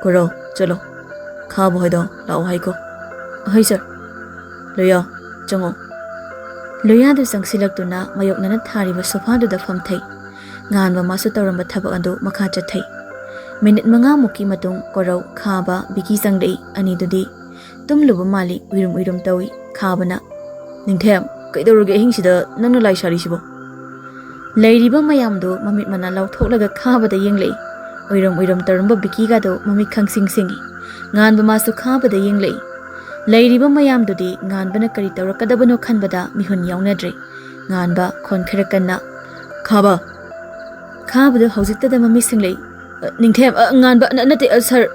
"ꯀꯣꯔꯧ, ꯆꯠꯂꯣ꯫ ꯈꯥꯕ ꯍꯣꯏꯗꯣ ꯂꯥꯛꯑꯣ ꯍꯥꯏꯀꯣ꯫" "ꯍꯣꯏ, ꯁꯥꯔ꯫" "ꯂꯣꯌꯥ, ꯆꯪꯉꯣ꯫" ꯂꯣꯌꯥꯗꯨ ꯆꯪꯁꯤꯜꯂꯛꯇꯨꯅ ꯃꯌꯣꯛꯅꯅ ꯊꯥꯔꯤꯕ ꯁꯣꯐꯥꯗꯨꯗ ꯐꯝꯊꯩ꯫ ꯉꯥꯟꯕ ꯃꯥꯁꯨ ꯇꯧꯔꯝꯕ ꯊꯕꯛ ꯑꯗꯨ ꯃꯈꯥ ꯆꯠꯊꯩ꯫ ꯃꯤꯅꯤꯠ ꯃꯉꯥꯃꯨꯛꯀꯤ ꯃꯇꯨꯡ ꯀꯣꯔꯧ, ꯈꯥꯕ, ꯕꯤꯀꯤ ꯆꯪꯂꯛꯏ꯫ ꯑꯅꯤꯗꯨꯗꯤ ꯇꯨꯝꯂꯨꯕ ꯃꯥꯜꯂꯤ, ꯎꯏꯔꯨꯝ ꯎꯏꯔꯨꯝ ꯇꯧꯏ꯫ ꯈꯥꯕꯅ, "ꯅꯤꯡꯊꯦꯝ, ꯀꯩꯗꯧꯔꯒꯦ ꯑꯍꯤꯡꯁꯤꯗ ꯅꯪꯅ ꯂꯥꯏ ꯁꯥꯔꯤꯁꯤꯕꯣ?" ꯂꯩꯔꯤꯕ ꯃꯌꯥꯝꯗꯨ ꯃꯃꯤꯠ ꯃꯅꯥ ꯂꯥꯎꯊꯣꯛꯂꯒ ꯈꯥꯕꯗ ꯌꯦꯡꯂꯛꯏ꯫ ꯎꯏꯔꯨꯝ ꯎꯏꯔꯨꯝ ꯇꯧꯔꯝꯕ ꯕꯤꯀꯤꯒꯗꯨ ꯃꯃꯤꯠ ꯈꯪꯁꯤꯡ ꯁꯤꯡꯏ꯫ ꯉꯥꯟꯕ ꯃꯥꯁꯨ ꯈꯥꯕꯗ ꯌꯦꯡꯂꯛꯏ꯫ ꯂꯩꯔꯤꯕ ꯃꯌꯥꯝꯗꯨꯗꯤ ꯉꯥꯟꯕꯅ ꯀꯔꯤ ꯇꯧꯔꯛꯀꯗꯕꯅꯣ ꯈꯟꯕꯗ ꯃꯤꯍꯨꯟ ꯌꯥꯎꯅꯗ꯭ꯔꯦ꯫ ꯉꯥꯟꯕ ꯈꯣꯟ ꯈꯔ ꯀꯟꯅ, "ꯈꯥꯕ!" ꯈꯥꯕꯗꯨ ꯍꯧꯖꯤꯛꯇꯗ ꯃꯃꯤꯠ ꯁꯤꯡꯂꯛꯏ꯫ "ꯑ, ꯅꯤꯡꯊꯦꯝ, ꯑ, ꯉꯥꯟꯕ, ꯅ-, ꯅꯠꯇꯦ, ꯑ, ꯁꯥꯔ꯫"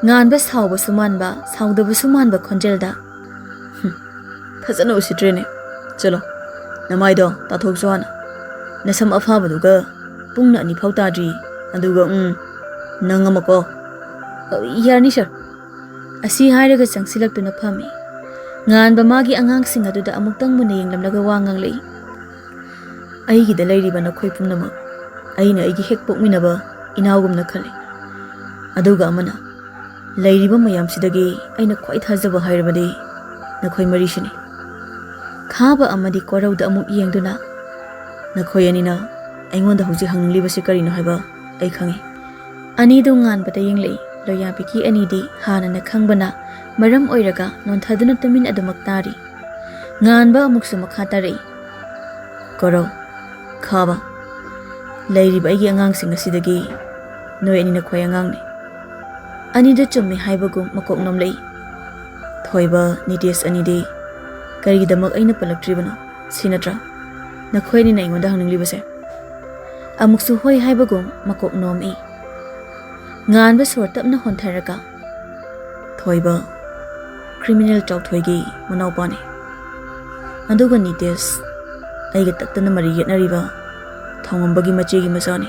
ꯉꯥꯟꯕ ꯁꯥꯎꯕꯁꯨ ꯃꯥꯟꯕ, ꯁꯥꯎꯗꯕꯁꯨ ꯃꯥꯟꯕ ꯈꯣꯟꯖꯦꯜꯗ, "ꯍꯨꯝ, ꯐꯖꯅ ꯎꯁꯤꯠꯇ꯭ꯔꯦꯅꯦ꯫ ꯆꯠꯂꯣ, ꯅꯃꯥꯏꯗꯣ ꯇꯥꯊꯣꯛꯆꯣ ꯍꯥꯟꯅ꯫ ꯅꯁꯝ ꯑꯐꯥꯕꯗꯨꯒ ꯄꯨꯡꯅ ꯑꯅꯤ ꯐꯥꯎ ꯇꯥꯗ꯭ꯔꯤ, ꯑꯗꯨꯒ, ꯎꯝ, ꯅꯪ ꯑꯃꯀꯣ꯫" "ꯑ, ꯌꯥꯔꯅꯤ, ꯁꯥꯔ꯫" ꯑꯁꯤ ꯍꯥꯏꯔꯒ ꯆꯪꯁꯤꯜꯂꯛꯇꯨꯅ ꯐꯝꯃꯤ꯫ ꯉꯥꯟꯕ ꯃꯥꯒꯤ ꯑꯉꯥꯡꯁꯤꯡ ꯑꯗꯨꯗ ꯑꯃꯨꯛꯇꯪ ꯃꯨꯟꯅ ꯌꯦꯡꯂꯝꯂꯒ ꯋꯥ ꯉꯥꯡꯂꯛꯏ꯫ "ꯑꯩꯒꯤꯗ ꯂꯩꯔꯤꯕ ꯅꯈꯣꯏ ꯄꯨꯝꯅꯃꯛ ꯑꯩꯅ ꯑꯩꯒꯤ ꯍꯦꯛ ꯄꯣꯛꯃꯤꯟꯅꯕ ꯏꯅꯥꯎꯒꯨꯝꯅ ꯈꯜꯂꯤ꯫ ꯑꯗꯨꯒ ꯑꯃꯅ, ꯂꯩꯔꯤꯕ ꯃꯌꯥꯝꯁꯤꯗꯒꯤ ꯑꯩꯅ ꯈ꯭ꯋꯥꯏ ꯊꯥꯖꯕ ꯍꯥꯏꯔꯕꯗꯤ ꯅꯈꯣꯏ ꯃꯔꯤꯁꯤꯅꯤ꯫" ꯈꯥꯕ ꯑꯃꯗꯤ ꯀꯣꯔꯧꯗ ꯑꯃꯨꯛ ꯌꯦꯡꯗꯨꯅ, "ꯅꯈꯣꯏ ꯑꯅꯤꯅ ꯑꯩꯉꯣꯟꯗ ꯍꯧꯖꯤꯛ ꯍꯪꯅꯤꯡꯂꯤꯕꯁꯤ ꯀꯔꯤꯅꯣ ꯍꯥꯏꯕ ꯑꯩ ꯈꯪꯏ꯫" ꯑꯅꯤꯗꯨ ꯉꯥꯟꯕꯗ ꯌꯦꯡꯂꯛꯏ꯫ ꯂꯣꯌꯥꯕꯤꯒꯤ ꯑꯅꯤꯗꯤ ꯍꯥꯟꯅꯅ ꯈꯪꯕꯅ ꯃꯔꯝ ꯑꯣꯏꯔꯒ ꯅꯣꯟꯊꯗꯨꯅ ꯇꯨꯃꯤꯟ ꯑꯗꯨꯃꯛ ꯇꯥꯔꯤ꯫ ꯉꯥꯟꯕ ꯑꯃꯨꯛꯁꯨ ꯃꯈꯥ ꯇꯥꯔꯛꯏ, "ꯀꯣꯔꯧ, ꯈꯥꯕ, ꯂꯩꯔꯤꯕ ꯑꯩꯒꯤ ꯑꯉꯥꯡꯁꯤꯡ ꯑꯁꯤꯗꯒꯤ ꯅꯣꯏ ꯑꯅꯤꯅ ꯈ꯭ꯋꯥꯏ ꯑꯉꯥꯡꯅꯤ꯫" ꯑꯅꯤꯗꯨ ꯆꯨꯝꯃꯤ ꯍꯥꯏꯕꯒꯨꯝ ꯃꯀꯣꯛ ꯅꯣꯝꯂꯛꯏ꯫ "ꯊꯣꯏꯕ, ꯅꯤꯇꯦꯁ ꯑꯅꯤꯗꯤ ꯀꯔꯤꯒꯤꯗꯃꯛ ꯑꯩꯅ ꯄꯜꯂꯛꯇ꯭ꯔꯤꯕꯅꯣ? ꯁꯤ ꯅꯠꯇ꯭ꯔꯥ ꯅꯈꯣꯏ ꯑꯅꯤꯅ ꯑꯩꯉꯣꯟꯗ ꯍꯪꯅꯤꯡꯂꯤꯕꯁꯦ?" ꯑꯃꯨꯛꯁꯨ ꯍꯣꯏ ꯍꯥꯏꯕꯒꯨꯝ ꯃꯀꯣꯛ ꯅꯣꯝꯏ꯫ ꯉꯥꯟꯕ ꯁꯣꯔ ꯇꯞꯅ ꯍꯣꯟꯊꯔꯒ, "ꯊꯣꯏꯕ, ꯀ꯭ꯔꯤꯃꯤꯅꯦꯜ ꯆꯥꯎꯊꯣꯏꯒꯤ ꯃꯅꯥꯎꯄꯥꯅꯤ꯫ ꯑꯗꯨꯒ ꯅꯤꯇꯦꯁ, ꯑꯩꯒ ꯇꯠꯇꯅ ꯃꯔꯤ ꯌꯦꯠꯅꯔꯤꯕ ꯊꯧꯉꯝꯕꯒꯤ ꯃꯆꯦꯒꯤ ꯃꯆꯥꯅꯤ꯫"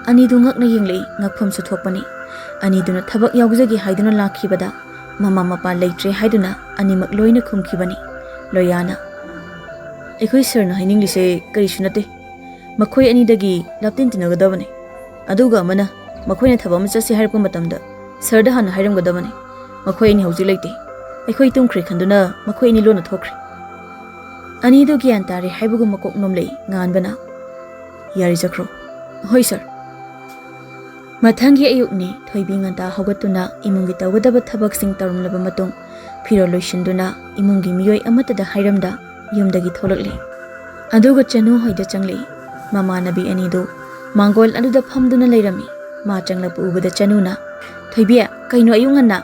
ꯑꯅꯤꯗꯨ ꯉꯛꯅ ꯌꯦꯡꯂꯛꯏ, ꯉꯛꯐꯝꯁꯨ ꯊꯣꯛꯄꯅꯤ꯫ ꯑꯅꯤꯗꯨꯅ ꯊꯕꯛ ꯌꯥꯎꯖꯒꯦ ꯍꯥꯏꯗꯨꯅ ꯂꯥꯛꯈꯤꯕꯗ ꯃꯃꯥ ꯃꯄꯥ ꯂꯩꯇ꯭ꯔꯦ ꯍꯥꯏꯗꯨꯅ ꯑꯅꯤꯃꯛ ꯂꯣꯏꯅ ꯈꯨꯝꯈꯤꯕꯅꯤ꯫ ꯂꯣꯌꯥꯅ, "ꯑꯩꯈꯣꯏ ꯁꯔꯅ ꯍꯥꯏꯅꯤꯡꯂꯤꯁꯦ ꯀꯔꯤꯁꯨ ꯅꯠꯇꯦ꯫ ꯃꯈꯣꯏ ꯑꯅꯤꯗꯒꯤ ꯂꯥꯞꯇꯤꯟ ꯇꯤꯟꯅꯒꯗꯕꯅꯤ꯫ ꯑꯗꯨꯒ ꯑꯃꯅ ꯃꯈꯣꯏꯅ ꯊꯕꯛ ꯑꯃ ꯆꯠꯁꯤ ꯍꯥꯏꯔꯛꯄ ꯃꯇꯝꯗ ꯁꯔꯗ ꯍꯥꯟꯅ ꯍꯥꯏꯔꯝꯒꯗꯕꯅꯤ꯫ ꯃꯈꯣꯏ ꯑꯅꯤ ꯍꯧꯖꯤꯛ ꯂꯩꯇꯦ꯫ ꯑꯩꯈꯣꯏ ꯇꯨꯝꯈ꯭ꯔꯦ ꯈꯟꯗꯨꯅ ꯃꯈꯣꯏ ꯑꯅꯤ ꯂꯣꯟꯅ ꯊꯣꯛꯈ꯭ꯔꯦ꯫" ꯑꯅꯤꯗꯨ ꯒ꯭ꯌꯥꯟ ꯇꯥꯔꯦ ꯍꯥꯏꯕꯒꯨꯝ ꯃꯀꯣꯛ ꯅꯣꯝꯂꯛꯏ꯫ ꯉꯥꯟꯕꯅ, "ꯌꯥꯔꯦ, ꯆꯠꯈ꯭ꯔꯣ꯫" "ꯍꯣꯏ ꯁꯔ꯫" ꯃꯊꯪꯒꯤ ꯑꯌꯨꯛꯅꯤ꯫ ꯊꯣꯏꯕꯤ ꯉꯟꯇꯥ ꯍꯧꯒꯠꯇꯨꯅ ꯏꯃꯨꯡꯒꯤ ꯇꯧꯒꯗꯕ ꯊꯕꯛꯁꯤꯡ ꯇꯧꯔꯝꯂꯕ ꯃꯇꯨꯡ, ꯐꯤꯔꯣꯜ ꯂꯣꯏꯁꯤꯟꯗꯨꯅ ꯏꯃꯨꯡꯒꯤ ꯃꯤꯑꯣꯏ ꯑꯃꯠꯇꯗ ꯍꯥꯏꯔꯝꯗ ꯌꯨꯝꯗꯒꯤ ꯊꯣꯛꯂꯛꯂꯦ꯫ ꯑꯗꯨꯒ ꯆꯅꯨ ꯍꯣꯏꯗ ꯆꯪꯂꯛꯏ꯫ ꯃꯃꯥꯟꯅꯕꯤ ꯑꯅꯤꯗꯨ ꯃꯥꯡꯒꯣꯜ ꯑꯗꯨꯗ ꯐꯝꯗꯨꯅ ꯂꯩꯔꯝꯃꯤ꯫ ꯃꯥ ꯆꯪꯂꯛꯄ ꯎꯕꯗ ꯆꯅꯨꯅ, "ꯊꯣꯏꯕꯤ, ꯀꯩꯅꯣ ꯑꯌꯨꯛ ꯉꯟꯅ?"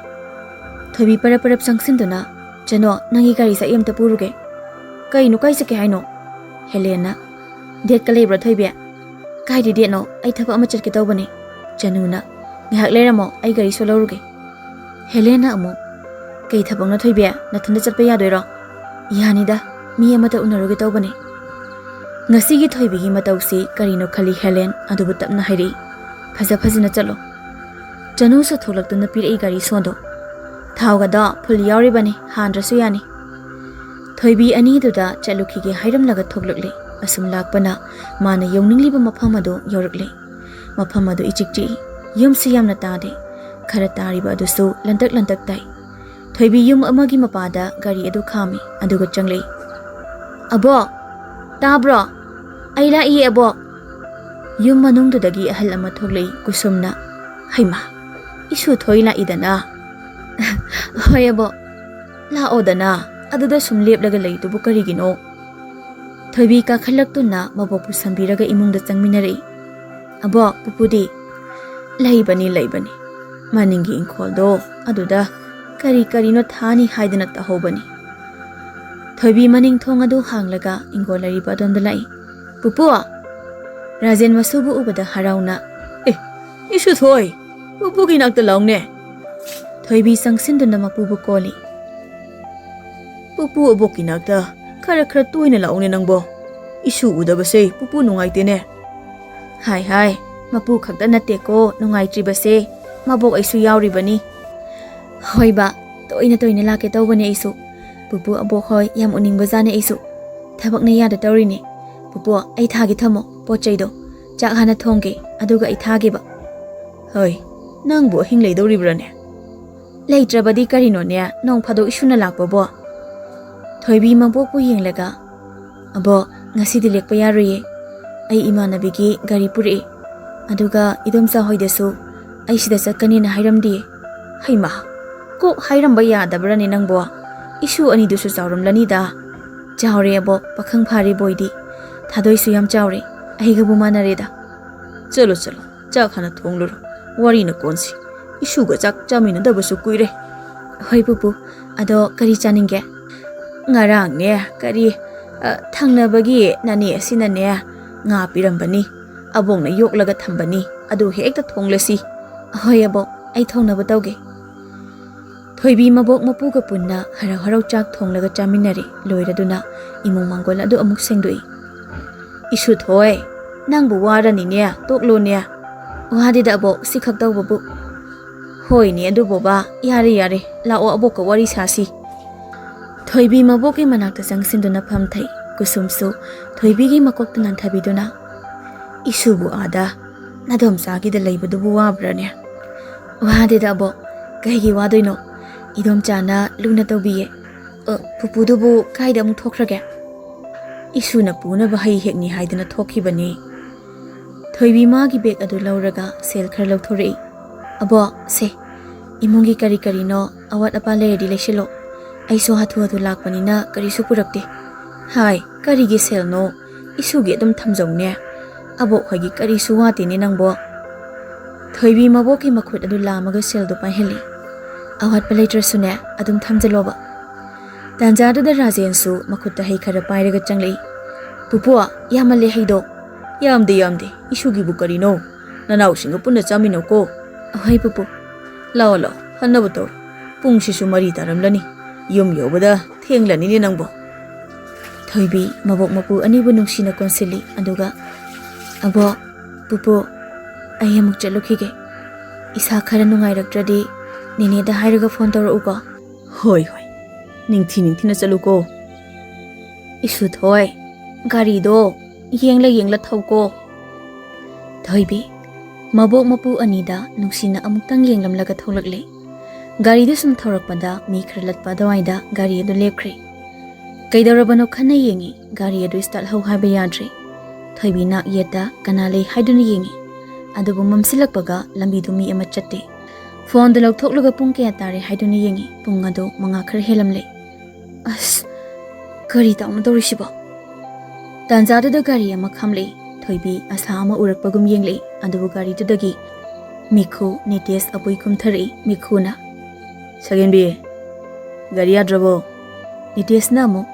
ꯊꯣꯏꯕꯤ ꯄꯔꯞ ꯄꯔꯞ ꯆꯪꯁꯤꯟꯗꯨꯅ, "ꯆꯅꯨ, ꯅꯪꯒꯤ ꯒꯥꯔꯤꯁꯦ ꯑꯩ ꯑꯝꯇ ꯄꯨꯔꯨꯒꯦ꯫" "ꯀꯩꯅꯣ, ꯀꯥꯏ ꯆꯠꯀꯦ ꯍꯥꯏꯅꯣ?" ꯍꯦꯂꯦꯟꯅ, "ꯗꯦꯠꯀ ꯂꯩꯕ꯭ꯔꯣ ꯊꯣꯏꯕꯤ?" "ꯀꯥꯏꯗ ꯗꯦꯠꯅꯣ? ꯑꯩ ꯊꯕꯛ ꯑꯃ ꯆꯠꯀꯦ ꯇꯧꯕꯅꯦ꯫" ꯆꯅꯨꯅ, "ꯉꯥꯏꯍꯥꯛ ꯂꯩꯔꯝꯃꯣ, ꯑꯩ ꯒꯥꯔꯤ ꯁꯣ ꯂꯧꯔꯨꯒꯦ꯫" ꯍꯦꯂꯦꯟꯅ ꯑꯃꯨꯛ, "ꯀꯩ ꯊꯕꯛꯅꯣ ꯊꯣꯏꯕꯤ? ꯅꯊꯟꯗ ꯆꯠꯄ ꯌꯥꯗꯣꯏꯔꯣ?" "ꯌꯥꯅꯤꯗ, ꯃꯤ ꯑꯃꯇ ꯎꯅꯔꯨꯒꯦ ꯇꯧꯕꯅꯦ꯫" ꯉꯁꯤꯒꯤ ꯊꯣꯏꯕꯤꯒꯤ ꯃꯇꯧꯁꯤ ꯀꯔꯤꯅꯣ ꯈꯜꯂꯤ ꯍꯦꯂꯦꯟ, ꯑꯗꯨꯕꯨ ꯇꯞꯅ ꯍꯥꯏꯔꯛꯏ, "ꯐꯖ ꯐꯖꯅ ꯆꯠꯂꯣ꯫" ꯆꯅꯨꯁꯨ ꯊꯣꯛꯂꯛꯇꯨꯅ ꯄꯤꯔꯛꯏ ꯒꯥꯔꯤ ꯁꯣꯗꯣ꯫ "ꯊꯥꯎꯒꯗꯣ ꯐꯨꯜ ꯌꯥꯎꯔꯤꯕꯅꯤ, ꯍꯥꯟꯗ꯭ꯔꯁꯨ ꯌꯥꯅꯤ꯫" ꯊꯣꯏꯕꯤ ꯑꯅꯤꯗꯨꯗ ꯆꯠꯂꯨꯈꯤꯒꯦ ꯍꯥꯏꯔꯝꯂꯒ ꯊꯣꯛꯂꯛꯂꯦ꯫ ꯑꯁꯨꯝ ꯂꯥꯛꯄꯅ ꯃꯥꯅ ꯌꯧꯅꯤꯡꯂꯤꯕ ꯃꯐꯝ ꯑꯗꯨ ꯌꯧꯔꯛꯂꯦ꯫ ꯃꯐꯝ ꯑꯗꯨ ꯏꯆꯤꯛ ꯆꯤꯛꯏ꯫ ꯌꯨꯝꯁꯨ ꯌꯥꯝꯅ ꯇꯥꯗꯦ꯫ ꯈꯔ ꯇꯥꯔꯤꯕ ꯑꯗꯨꯁꯨ ꯂꯟꯇꯛ ꯂꯟꯇꯛ ꯇꯥꯏ꯫ ꯊꯣꯏꯕꯤ ꯌꯨꯝ ꯑꯃꯒꯤ ꯃꯄꯥꯗ ꯒꯥꯔꯤ ꯑꯗꯨ ꯈꯥꯝꯃꯤ, ꯑꯗꯨꯒ ꯆꯪꯂꯛꯏ꯫ "ꯑꯕꯣꯛ, ꯇꯥꯕ꯭ꯔꯣ? ꯑꯩ ꯂꯥꯛꯏꯌꯦ, ꯑꯕꯣꯛ!" ꯌꯨꯝ ꯃꯅꯨꯡꯗꯨꯗꯒꯤ ꯑꯍꯜ ꯑꯃ ꯊꯣꯛꯂꯛꯏ, ꯀꯨꯁꯨꯝꯅ꯫ "ꯍꯩꯃꯥ, ꯏꯁꯨ ꯊꯣꯏ ꯂꯥꯛꯏꯗꯅ?" "ꯍꯣꯏ, ꯑꯕꯣꯛ꯫ ꯂꯥꯛꯑꯣꯗꯅ, ꯑꯗꯨꯗ ꯁꯨꯝ ꯂꯦꯞꯂꯒ ꯂꯩꯗꯨꯕꯨ ꯀꯔꯤꯒꯤꯅꯣ?" ꯊꯣꯏꯕꯤ ꯀꯥꯈꯠꯂꯛꯇꯨꯅ ꯃꯕꯣꯛꯄꯨ ꯁꯝꯕꯤꯔꯒ ꯏꯃꯨꯡꯗ ꯆꯪꯃꯤꯟꯅꯔꯛꯏ꯫ "ꯑꯕꯣꯛ, ꯄꯨꯄꯨꯗꯤ?" "ꯂꯩꯕꯅꯤ, ꯂꯩꯕꯅꯤ꯫ ꯃꯅꯤꯡꯒꯤ ꯏꯪꯈꯣꯜꯗꯣ ꯑꯗꯨꯗ ꯀꯔꯤ ꯀꯔꯤꯅꯣ ꯊꯥꯅꯤ ꯍꯥꯏꯗꯅ ꯇꯧꯍꯧꯕꯅꯤ꯫" ꯊꯣꯏꯕꯤ ꯃꯅꯤꯡ ꯊꯣꯡ ꯑꯗꯨ ꯍꯥꯡꯂꯒ ꯏꯪꯈꯣꯜ ꯂꯩꯔꯤꯕ ꯑꯗꯣꯝꯗ ꯂꯥꯛꯏ꯫ "ꯄꯨꯄꯨ!" ꯔꯥꯖꯦꯟ ꯃꯁꯨꯕꯨ ꯎꯕꯗ ꯍꯔꯥꯎꯅ, "ꯑꯦ, ꯏꯁꯨ ꯊꯣꯏ, ꯄꯨꯄꯨꯒꯤ ꯅꯥꯛꯇ ꯂꯥꯎꯅꯦ!" ꯊꯣꯏꯕꯤ ꯆꯪꯁꯤꯟꯗꯨꯅ ꯃꯄꯨꯕꯨ ꯀꯣꯜꯂꯤ꯫ "ꯄꯨꯄꯨ ꯑꯕꯣꯛꯀꯤ ꯅꯥꯛꯇ ꯈꯔ ꯈꯔ ꯇꯣꯏꯅ ꯂꯥꯛꯎꯅꯦ ꯅꯪꯕꯣ꯫ ꯏꯁꯨ ꯎꯗꯕꯁꯦ ꯄꯨꯄꯨ ꯅꯨꯡꯉꯥꯏꯇꯦꯅꯦ꯫" "ꯍꯥꯏ ꯍꯥꯏ, ꯃꯄꯨ ꯈꯛꯇ ꯅꯠꯇꯦꯀꯣ ꯅꯨꯡꯉꯥꯏꯇ꯭ꯔꯤꯕꯁꯦ, ꯃꯕꯣꯛ ꯑꯩꯁꯨ ꯌꯥꯎꯔꯤꯕꯅꯤ꯫" "ꯍꯣꯏꯕ, ꯇꯣꯏꯅ ꯇꯣꯏꯅ ꯂꯥꯛꯀꯦ ꯇꯧꯕꯅꯦ ꯑꯩꯁꯨ꯫ ꯄꯨꯄꯨ ꯑꯕꯣꯛ ꯍꯣꯏ ꯌꯥꯝ ꯎꯅꯤꯡꯕꯖꯥꯠꯅꯦ ꯑꯩꯁꯨ꯫ ꯊꯕꯛꯅ ꯌꯥꯗ ꯇꯧꯔꯤꯅꯦ꯫ ꯄꯨꯄꯨ, ꯑꯩ ꯊꯥꯒꯦ ꯊꯝꯃꯣ ꯄꯣꯠ ꯆꯩꯗꯣ꯫ ꯆꯥꯛ ꯍꯥꯟꯅ ꯊꯣꯡꯒꯦ, ꯑꯗꯨꯒ ꯑꯩ ꯊꯥꯒꯦꯕ꯫" "ꯍꯣꯏ, ꯅꯪꯕꯨ ꯑꯍꯤꯡ ꯂꯩꯗꯧꯔꯤꯕ꯭ꯔꯥꯅꯦ?" "ꯂꯩꯇ꯭ꯔꯕꯗꯤ ꯀꯔꯤꯅꯣꯅꯦ, ꯅꯣꯡ ꯐꯥꯗꯣꯛ ꯏꯁꯨꯅ ꯂꯥꯛꯄꯕꯣ?" ꯊꯣꯏꯕꯤ ꯃꯕꯣꯛꯄꯨ ꯌꯦꯡꯂꯒ, "ꯑꯕꯣꯛ, ꯉꯁꯤꯗꯤ ꯂꯦꯛꯄ ꯌꯥꯔꯣꯏꯌꯦ꯫ ꯑꯩ ꯏꯃꯥꯟꯅꯕꯤꯒꯤ ꯒꯥꯔꯤ ꯄꯨꯔꯛꯑꯦ꯫ ꯑꯗꯨꯒ ꯏꯗꯣꯝꯆꯥ ꯍꯣꯏꯗꯁꯨ ꯑꯩ ꯁꯤꯗ ꯆꯠꯀꯅꯤꯅ ꯍꯥꯏꯔꯝꯗꯦ꯫" "ꯍꯩꯃꯥ, ꯀꯣꯛ ꯍꯥꯏꯔꯝꯕ ꯌꯥꯗꯕ꯭ꯔꯥꯅꯦ ꯅꯪꯕꯣ? ꯏꯁꯨ ꯑꯅꯤꯗꯨꯁꯨ ꯆꯥꯎꯔꯝꯂꯅꯤꯗ꯫" "ꯆꯥꯎꯔꯦ ꯑꯕꯣꯛ, ꯄꯥꯈꯪ ꯐꯥꯔꯦ ꯕꯣꯏꯗꯤ꯫ ꯊꯥꯗꯣꯏꯁꯨ ꯌꯥꯝ ꯆꯥꯎꯔꯦ, ꯑꯩꯒꯕꯨ ꯃꯥꯟꯅꯔꯦꯗ꯫" "ꯆꯠꯂꯣ, ꯆꯠꯂꯣ, ꯆꯥꯛ ꯍꯥꯟꯅ ꯊꯣꯡꯂꯨꯔꯣ꯫ ꯋꯥꯔꯤꯅ ꯀꯣꯟꯁꯤ꯫ ꯏꯁꯨꯒ ꯆꯥꯛ ꯆꯥꯃꯤꯟꯅꯗꯕꯁꯨ ꯀꯨꯏꯔꯦ꯫" "ꯍꯣꯏ ꯄꯨꯄꯨ, ꯑꯗꯣ ꯀꯔꯤ ꯆꯥꯅꯤꯡꯒꯦ?" "ꯉꯔꯥꯡꯅꯦ, ꯀꯔꯤ, ꯑ, ꯊꯪꯅꯕꯒꯤ ꯅꯅꯦ ꯑꯁꯤꯅꯅꯦ, ꯉꯥ ꯄꯤꯔꯝꯕꯅꯤ꯫ ꯑꯕꯣꯛꯅ ꯌꯣꯛꯂꯒ ꯊꯝꯕꯅꯤ, ꯑꯗꯨ ꯍꯦꯛꯇ ꯊꯣꯡꯂꯁꯤ꯫" "ꯍꯣꯏ ꯑꯕꯣꯛ, ꯑꯩ ꯊꯣꯡꯅꯕ ꯇꯧꯒꯦ꯫" ꯊꯣꯏꯕꯤ ꯃꯕꯣꯛ ꯃꯄꯨꯒ ꯄꯨꯟꯅ ꯍꯔꯥꯎ ꯍꯔꯥꯎ ꯆꯥꯛ ꯊꯣꯡꯂꯒ ꯆꯥꯃꯤꯟꯅꯔꯦ꯫ ꯂꯣꯏꯔꯗꯨꯅ ꯏꯃꯨꯡ ꯃꯥꯡꯒꯣꯜ ꯑꯗꯨ ꯑꯃꯨꯛ ꯁꯦꯡꯗꯣꯛꯏ꯫ "ꯏꯁꯨ ꯊꯣꯏ, ꯅꯪꯕꯨ ꯋꯥꯔꯅꯤꯅꯦ, ꯇꯣꯛꯂꯣꯅꯦ꯫" "ꯋꯥꯗꯦꯗ ꯑꯕꯣꯛ, ꯁꯤꯈꯛ ꯇꯧꯕꯕꯨ꯫" "ꯍꯣꯏꯅꯦ ꯑꯗꯨꯕꯣꯕ, ꯌꯥꯔꯦ ꯌꯥꯔꯦ, ꯂꯥꯛꯑꯣ ꯑꯕꯣꯛꯀ ꯋꯥꯔꯤ ꯁꯥꯁꯤ꯫" ꯊꯣꯏꯕꯤ ꯃꯕꯣꯛꯀꯤ ꯃꯅꯥꯛꯇ ꯆꯪꯁꯤꯟꯗꯨꯅ ꯐꯝꯊꯩ꯫ ꯀꯨꯁꯨꯝꯁꯨ ꯊꯣꯏꯕꯤꯒꯤ ꯃꯀꯣꯛꯇ ꯅꯟꯊꯕꯤꯗꯨꯅ, "ꯏꯁꯨꯕꯨ ꯑꯥꯗ ꯅꯗꯣꯝꯆꯥꯒꯤꯗ ꯂꯩꯕꯗꯨꯕꯨ ꯋꯥꯕ꯭ꯔꯥꯅꯦ?" "ꯋꯥꯗꯦꯗ ꯑꯕꯣꯛ, ꯀꯩꯒꯤ ꯋꯥꯗꯣꯏꯅꯣ? ꯏꯗꯣꯝꯆꯥꯅ ꯂꯨꯅ ꯇꯧꯕꯤꯌꯦ꯫ "ꯑ, ꯄꯨꯄꯨꯗꯨꯕꯨ ꯀꯥꯏꯗ ꯑꯃꯨꯛ ꯊꯣꯛꯈ꯭ꯔꯒꯦ?" "ꯏꯁꯨꯅ ꯄꯨꯅꯕ ꯍꯩ ꯍꯦꯛꯅꯤ ꯍꯥꯏꯗꯅ ꯊꯣꯛꯈꯤꯕꯅꯤ꯫" ꯊꯣꯏꯕꯤ ꯃꯥꯒꯤ ꯕꯦꯒ ꯑꯗꯨ ꯂꯧꯔꯒ ꯁꯦꯜ ꯈꯔ ꯂꯧꯊꯣꯔꯛꯏ꯫ "ꯑꯕꯣꯛ, ꯁꯦ, ꯏꯃꯨꯡꯒꯤ ꯀꯔꯤ ꯀꯔꯤꯅꯣ ꯑꯋꯥꯠ ꯑꯄꯥ ꯂꯩꯔꯗꯤ ꯂꯩꯁꯤꯜꯂꯣ꯫ ꯑꯩꯁꯨ ꯍꯥꯊꯨ ꯍꯥꯊꯨ ꯂꯥꯛꯄꯅꯤꯅ ꯀꯔꯤꯁꯨ ꯄꯨꯔꯛꯇꯦ꯫" "ꯍꯥꯏ, ꯀꯔꯤꯒꯤ ꯁꯦꯜꯅꯣ? ꯏꯁꯨꯒꯤ ꯑꯗꯨꯝ ꯊꯝꯖꯧꯅꯦ꯫ ꯑꯕꯣꯛ ꯍꯣꯏꯒꯤ ꯀꯔꯤꯁꯨ ꯋꯥꯠꯇꯦꯅꯦ ꯅꯪꯕꯣ꯫" ꯊꯣꯏꯕꯤ ꯃꯕꯣꯛꯀꯤ ꯃꯈꯨꯠ ꯑꯗꯨ ꯂꯥꯝꯃꯒ ꯁꯦꯜꯗꯨ ꯄꯥꯏꯍꯜꯂꯤ꯫ "ꯑꯋꯥꯠꯄ ꯂꯩꯇ꯭ꯔꯁꯨꯅꯦ, ꯑꯗꯨꯝ ꯊꯝꯖꯜꯂꯣꯕ꯫" ꯇꯥꯟꯖꯥꯗꯨꯗ ꯔꯥꯖꯦꯟꯁꯨ ꯃꯈꯨꯠꯇ ꯍꯩ ꯈꯔ ꯄꯥꯏꯔꯒ ꯆꯪꯂꯛꯏ꯫ "ꯄꯨꯄꯨ, ꯌꯥꯝꯃꯜꯂꯦ ꯍꯩꯗꯣ꯫" "ꯌꯥꯝꯗꯦ, ꯌꯥꯝꯗꯦ, ꯏꯁꯨꯒꯤꯕꯨ ꯀꯔꯤꯅꯣ? ꯅꯅꯥꯎꯁꯤꯡꯒ ꯄꯨꯟꯅ ꯆꯥꯃꯤꯟꯅꯧꯀꯣ꯫" "ꯑꯍꯣꯏ ꯄꯨꯄꯨ꯫" "ꯂꯥꯛꯑꯣ, ꯂꯥꯛꯑꯣ, ꯐꯅꯕ ꯇꯧꯔꯣ꯫ ꯄꯨꯡꯁꯤꯁꯨ ꯃꯔꯤ ꯇꯥꯔꯝꯂꯅꯤ꯫ ꯌꯨꯝ ꯌꯧꯕꯗ ꯊꯦꯡꯂꯅꯤꯅꯦ ꯅꯪꯕꯣ꯫" ꯊꯣꯏꯕꯤ ꯃꯕꯣꯛ ꯃꯄꯨ ꯑꯅꯤꯕꯨ ꯅꯨꯡꯁꯤꯅ ꯀꯣꯟꯁꯤꯜꯂꯤ, ꯑꯗꯨꯒ, "ꯑꯕꯣꯛ, ꯄꯨꯄꯨ, ꯑꯩ ꯑꯃꯨꯛ ꯆꯠꯂꯨꯈꯤꯒꯦ꯫ ꯏꯁꯥ ꯈꯔ ꯅꯨꯡꯉꯥꯏꯔꯛꯇ꯭ꯔꯗꯤ ꯅꯦꯅꯦꯗ ꯍꯥꯏꯔꯒ ꯐꯣꯟ ꯇꯧꯔꯛꯎꯀꯣ꯫" "ꯍꯣꯏ, ꯍꯣꯏ, ꯅꯤꯡꯊꯤ ꯅꯤꯡꯊꯤꯅ ꯆꯠꯂꯨꯀꯣ꯫" "ꯏꯁꯨ ꯊꯣꯏ, ꯒꯥꯔꯤꯗꯣ ꯌꯦꯡꯂ ꯌꯦꯡꯂ ꯊꯧꯀꯣ꯫" ꯊꯣꯏꯕꯤ ꯃꯕꯣꯛ ꯃꯄꯨ ꯑꯅꯤꯗ ꯅꯨꯡꯁꯤꯅ ꯑꯃꯨꯛꯇꯪ ꯌꯦꯡꯂꯝꯂꯒ ꯊꯣꯛꯂꯛꯂꯦ꯫ ꯒꯥꯔꯤꯗꯨ ꯁꯨꯝ ꯊꯧꯔꯛꯄꯗ ꯃꯤ ꯈꯔ ꯂꯠꯄ ꯑꯗꯨꯋꯥꯏꯗ ꯒꯥꯔꯤ ꯑꯗꯨ ꯂꯦꯞꯈ꯭ꯔꯦ꯫ ꯀꯩꯗꯧꯔꯕꯅꯣ ꯈꯟꯅ ꯌꯦꯡꯉꯤ, ꯒꯥꯔꯤ ꯑꯗꯨ ꯁ꯭ꯇꯥꯔꯠ ꯍꯧ ꯍꯥꯏꯕ ꯌꯥꯗ꯭ꯔꯦ꯫ ꯊꯣꯏꯕꯤ ꯅꯥꯛ ꯌꯦꯠꯇ ꯀꯅꯥ ꯂꯩ ꯍꯥꯏꯗꯨꯅ ꯌꯦꯡꯉꯤ, ꯑꯗꯨꯕꯨ ꯃꯝꯁꯤꯜꯂꯛꯄꯒ ꯂꯝꯕꯤꯗꯨ ꯃꯤ ꯑꯃ ꯆꯠꯇꯦ꯫ ꯐꯣꯟꯗꯨ ꯂꯧꯊꯣꯛꯂꯒ ꯄꯨꯡ ꯀꯌꯥ ꯇꯥꯔꯦ ꯍꯥꯏꯗꯨꯅ ꯌꯦꯡꯉꯤ, ꯄꯨꯡ ꯑꯗꯨ ꯃꯉꯥ ꯈꯔ ꯍꯦꯜꯂꯝꯂꯦ꯫ "ꯑꯁ, ꯀꯔꯤ ꯇꯧꯅ ꯇꯧꯔꯤꯁꯤꯕꯣ?" ꯇꯥꯟꯖꯥꯗꯨꯗ ꯒꯥꯔꯤ ꯑꯃ ꯈꯥꯝꯂꯛꯏ꯫ ꯊꯣꯏꯕꯤ ꯑꯁꯥ ꯑꯃ ꯎꯔꯛꯄꯒꯨꯝ ꯌꯦꯡꯂꯛꯏ, ꯑꯗꯨꯕꯨ ꯒꯥꯔꯤꯗꯨꯗꯒꯤ ꯃꯤꯈꯨ ꯅꯤꯇꯦꯁ ꯑꯄꯨꯏ ꯀꯨꯝꯊꯔꯛꯏ꯫ ꯃꯤꯈꯨꯅ, "ꯁꯒꯦꯟꯕꯤ, ꯒꯥꯔꯤ ꯌꯥꯗ꯭ꯔꯕꯣ?" ꯅꯤꯇꯦꯁꯅ ꯑꯃꯨꯛ,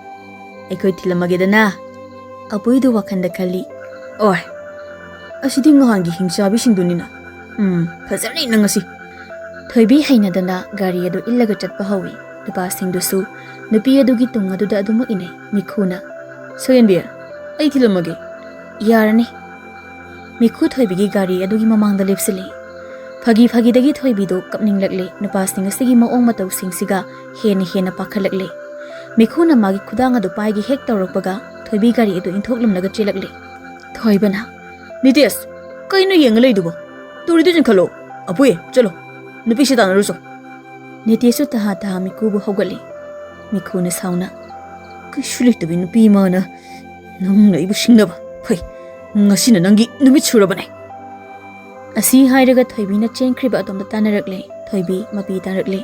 "ꯑꯩꯈꯣꯏ ꯊꯤꯜꯂꯝꯃꯒꯦꯗꯅ꯫" ꯑꯄꯨꯏꯗꯨ ꯋꯥꯈꯟꯗ ꯈꯜꯂꯤ, "ꯑꯣꯏ, ꯑꯁꯤꯗꯤ ꯅꯍꯥꯟꯒꯤ ꯍꯤꯡꯆꯥꯕꯤꯁꯤꯡꯗꯨꯅꯤꯅ꯫ ꯎꯝ, ꯐꯖꯔꯅꯤ ꯅꯪ ꯉꯁꯤ꯫" ꯊꯣꯏꯕꯤ ꯍꯩꯅꯗꯅ ꯒꯥꯔꯤ ꯑꯗꯨ ꯏꯜꯂꯒ ꯆꯠꯄ ꯍꯧꯏ꯫ ꯅꯨꯄꯥꯁꯤꯡꯗꯨꯁꯨ ꯅꯨꯄꯤ ꯑꯗꯨꯒꯤ ꯇꯨꯡ ꯑꯗꯨꯗ ꯑꯗꯨꯃꯛ ꯏꯅꯩ꯫ ꯃꯤꯈꯨꯅ, "ꯁꯒꯦꯟꯕꯤ, ꯑꯩ ꯊꯤꯜꯂꯝꯃꯒꯦ꯫" "ꯌꯥꯔꯅꯤ꯫" ꯃꯤꯈꯨ ꯊꯣꯏꯕꯤꯒꯤ ꯒꯥꯔꯤ ꯑꯗꯨꯒꯤ ꯃꯃꯥꯡꯗ ꯂꯦꯞꯁꯤꯜꯂꯤ꯫ ꯐꯥꯒꯤ ꯐꯥꯒꯤꯗꯒꯤ ꯊꯣꯏꯕꯤꯗꯨ ꯀꯞꯅꯤꯡꯂꯛꯂꯦ꯫ ꯅꯨꯄꯥꯁꯤꯡ ꯑꯁꯤꯒꯤ ꯃꯑꯣꯡ ꯃꯇꯧꯁꯤꯡꯁꯤꯒ ꯍꯦꯟꯅ ꯍꯦꯟꯅ ꯄꯥꯈꯠꯂꯛꯂꯦ꯫ ꯃꯤꯈꯨꯅ ꯃꯥꯒꯤ ꯈꯨꯗꯥꯡ ꯑꯗꯨ ꯄꯥꯏꯒꯦ ꯍꯦꯛ ꯇꯧꯔꯛꯄꯒ ꯊꯣꯏꯕꯤ ꯒꯥꯔꯤ ꯑꯗꯨ ꯏꯟꯊꯣꯛꯂꯝꯂꯒ ꯆꯦꯜꯂꯛꯂꯦ꯫ ꯊꯣꯏꯕꯅ, "ꯅꯤꯇꯦꯁ, ꯀꯩꯅꯣ ꯌꯦꯡꯉ ꯂꯩꯗꯨꯕꯣ? ꯇꯨꯔꯤꯗꯨ ꯆꯤꯡꯈꯠꯂꯣ꯫ ꯑꯄꯨꯏ, ꯆꯠꯂꯣ, ꯅꯨꯄꯤꯁꯤ ꯇꯥꯟꯅꯔꯨꯆꯣ꯫" ꯅꯤꯇꯦꯁꯁꯨ ꯇꯍꯥ ꯇꯍꯥ ꯃꯤꯈꯨꯕꯨ ꯍꯧꯒꯠꯂꯤ꯫ ꯃꯤꯈꯨꯅ ꯁꯥꯎꯅ, "ꯀꯩꯁꯨ ꯂꯩꯇꯕꯤ ꯅꯨꯄꯤ ꯑꯃꯅ ꯅꯪꯅ ꯑꯩꯕꯨ ꯁꯤꯡꯅꯕ꯫ ꯐꯩ, ꯉꯁꯤꯅ ꯅꯪꯒꯤ ꯅꯨꯃꯤꯠ ꯁꯨꯔꯕꯅꯦ!" ꯑꯁꯤ ꯍꯥꯏꯔꯒ ꯊꯣꯏꯕꯤꯅ ꯆꯦꯟꯈ꯭ꯔꯤꯕ ꯑꯗꯣꯝꯗ ꯇꯥꯟꯅꯔꯛꯂꯦ꯫ ꯊꯣꯏꯕꯤ ꯃꯄꯤ ꯇꯥꯔꯛꯂꯦ꯫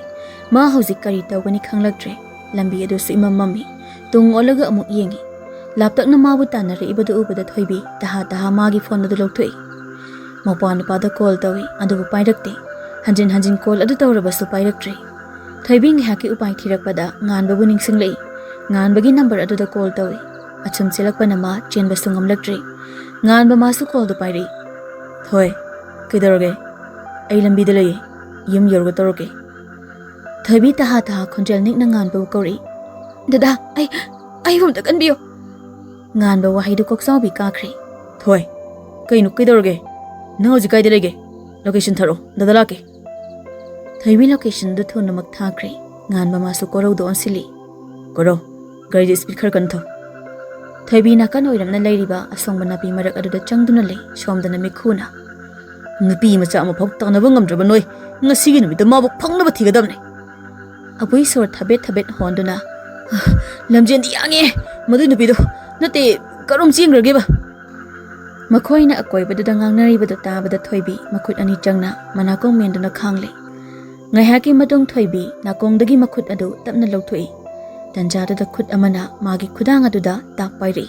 ꯃꯥ ꯍꯧꯖꯤꯛ ꯀꯔꯤ ꯇꯧꯒꯅꯤ ꯈꯪꯂꯛꯇ꯭ꯔꯦ꯫ ꯂꯝꯕꯤ ꯑꯗꯨꯁꯨ ꯏꯃꯝ ꯃꯝꯃꯤ꯫ ꯇꯨꯡ ꯑꯣꯜꯂꯒ ꯑꯃꯨꯛ ꯌꯦꯡꯉꯤ꯫ ꯂꯥꯞꯇꯛꯅ ꯃꯥꯕꯨ ꯇꯥꯟꯅꯔꯛꯏꯕꯗꯨ ꯎꯕꯗ ꯊꯣꯏꯕꯤ ꯇꯍꯥ ꯇꯍꯥ ꯃꯥꯒꯤ ꯐꯣꯟ ꯑꯗꯨ ꯂꯧꯊꯣꯛꯏ꯫ ꯃꯧꯄ꯭ꯋꯥ ꯅꯨꯄꯥꯗ ꯀꯣꯜ ꯇꯧꯏ, ꯑꯗꯨꯕꯨ ꯄꯥꯏꯔꯛꯇꯦ꯫ ꯍꯟꯖꯤꯟ ꯍꯟꯖꯤꯟ ꯀꯣꯜ ꯑꯗꯨ ꯇꯧꯔꯕꯁꯨ ꯄꯥꯏꯔꯛꯇ꯭ꯔꯦ꯫ ꯊꯣꯏꯕꯤ ꯉꯥꯏꯍꯥꯛꯀꯤ ꯎꯄꯥꯏ ꯊꯤꯔꯛꯄꯗ ꯉꯥꯟꯕꯕꯨ ꯅꯤꯡꯁꯤꯡꯂꯛꯏ꯫ ꯉꯥꯟꯕꯒꯤ ꯅꯝꯕꯔ ꯑꯗꯨꯗ ꯀꯣꯜ ꯇꯧꯏ꯫ ꯑꯁꯨꯝ ꯆꯦꯜꯂꯛꯄꯅ ꯃꯥ ꯆꯦꯟꯕꯁꯨ ꯉꯝꯂꯛꯇ꯭ꯔꯦ꯫ ꯉꯥꯟꯕ ꯃꯥꯁꯨ ꯀꯣꯜꯗꯨ ꯄꯥꯏꯔꯛꯏ꯫ "ꯊꯣꯏ, ꯀꯩꯗꯧꯔꯒꯦ?" "ꯑꯩ ꯂꯝꯕꯤꯗ ꯂꯩꯌꯦ, ꯌꯨꯝ ꯌꯧꯔꯒ ꯇꯧꯔꯛꯀꯦ꯫" ꯊꯣꯏꯕꯤ ꯇꯍꯥ ꯇꯍꯥ ꯈꯣꯟꯖꯦꯜ ꯅꯤꯛꯅ ꯉꯥꯟꯕꯕꯨ ꯀꯧꯔꯛꯏ꯫ "ꯗꯗꯥ, ꯑꯩ, ꯑꯩꯕꯨ ꯑꯝꯇ ꯀꯟꯕꯤꯌꯨ꯫" ꯉꯥꯟꯕ ꯋꯥꯍꯩꯗꯨ ꯀꯣꯛꯆꯥꯎꯕꯤ ꯀꯥꯈ꯭ꯔꯦ꯫ "ꯊꯣꯏ, ꯀꯩꯅꯣ, ꯀꯩꯗꯧꯔꯒꯦ? ꯅꯪ ꯍꯧꯖꯤꯛ ꯀꯥꯏꯗ ꯂꯩꯒꯦ? ꯂꯣꯀꯦꯁꯟ ꯊꯥꯔꯛꯑꯣ, ꯗꯗꯥ ꯂꯥꯛꯀꯦ꯫" ꯊꯣꯏꯕꯤ ꯂꯣꯀꯦꯁꯟꯗꯨ ꯊꯨꯅꯃꯛ ꯊꯥꯈ꯭ꯔꯦ꯫ ꯉꯥꯟꯕ ꯃꯥꯁꯨ ꯀꯣꯔꯧꯗꯨ ꯑꯣꯟꯁꯤꯜꯂꯤ꯫ "ꯀꯣꯔꯧ, ꯒꯥꯔꯤꯗꯨ ꯁ꯭ꯄꯤꯗ ꯈꯔ ꯀꯟꯅ ꯊꯧ꯫" ꯊꯣꯏꯕꯤ ꯅꯥꯀꯟ ꯑꯣꯏꯔꯞꯅ ꯂꯩꯔꯤꯕ ꯑꯁꯣꯡꯕ ꯅꯥꯄꯤ ꯃꯔꯛ ꯑꯗꯨꯗ ꯆꯪꯗꯨꯅ ꯂꯩ, ꯁꯣꯝꯗꯅ ꯃꯤꯈꯨꯅ꯫ "ꯅꯨꯄꯤ ꯃꯆꯥ ꯑꯃꯐꯥꯎ ꯇꯥꯟꯅꯕ ꯉꯝꯗ꯭ꯔꯕ ꯅꯣꯏ, ꯉꯁꯤꯒꯤ ꯅꯨꯃꯤꯠꯇ ꯃꯥꯕꯨ ꯐꯪꯅꯕ ꯊꯤꯒꯗꯕꯅꯤ꯫" ꯑꯕꯨꯏ ꯁꯣꯔ ꯊꯕꯦꯠ ꯊꯕꯦꯠ ꯍꯣꯟꯗꯨꯅ, "ꯂꯝꯖꯦꯟꯗꯤ ꯌꯥꯡꯉꯦ ꯃꯗꯨꯏ ꯅꯨꯄꯤꯗꯣ, ꯅꯠꯇꯦ, ꯀꯔꯣꯝ ꯆꯦꯟꯈ꯭ꯔꯒꯦꯕ?" ꯃꯈꯣꯏꯅ ꯑꯀꯣꯏꯕꯗꯨꯗ ꯉꯥꯡꯅꯔꯤꯕꯗꯨ ꯇꯥꯕꯗ ꯊꯣꯏꯕꯤ ꯃꯈꯨꯠ ꯑꯅꯤ ꯆꯪꯅ ꯃꯅꯥꯀꯣꯡ ꯃꯦꯟꯗꯨꯅ ꯈꯥꯡꯂꯦ꯫ ꯉꯥꯏꯍꯥꯛꯀꯤ ꯃꯇꯨꯡ ꯊꯣꯏꯕꯤ ꯅꯥꯀꯣꯡꯗꯒꯤ ꯃꯈꯨꯠ ꯑꯗꯨ ꯇꯞꯅ ꯂꯧꯊꯣꯛꯏ꯫ ꯇꯟꯖꯥꯗꯨꯗ ꯈꯨꯠ ꯑꯃꯅ ꯃꯥꯒꯤ ꯈꯨꯗꯥꯡ ꯑꯗꯨꯗ ꯇꯥꯞ ꯄꯥꯏꯔꯛꯏ꯫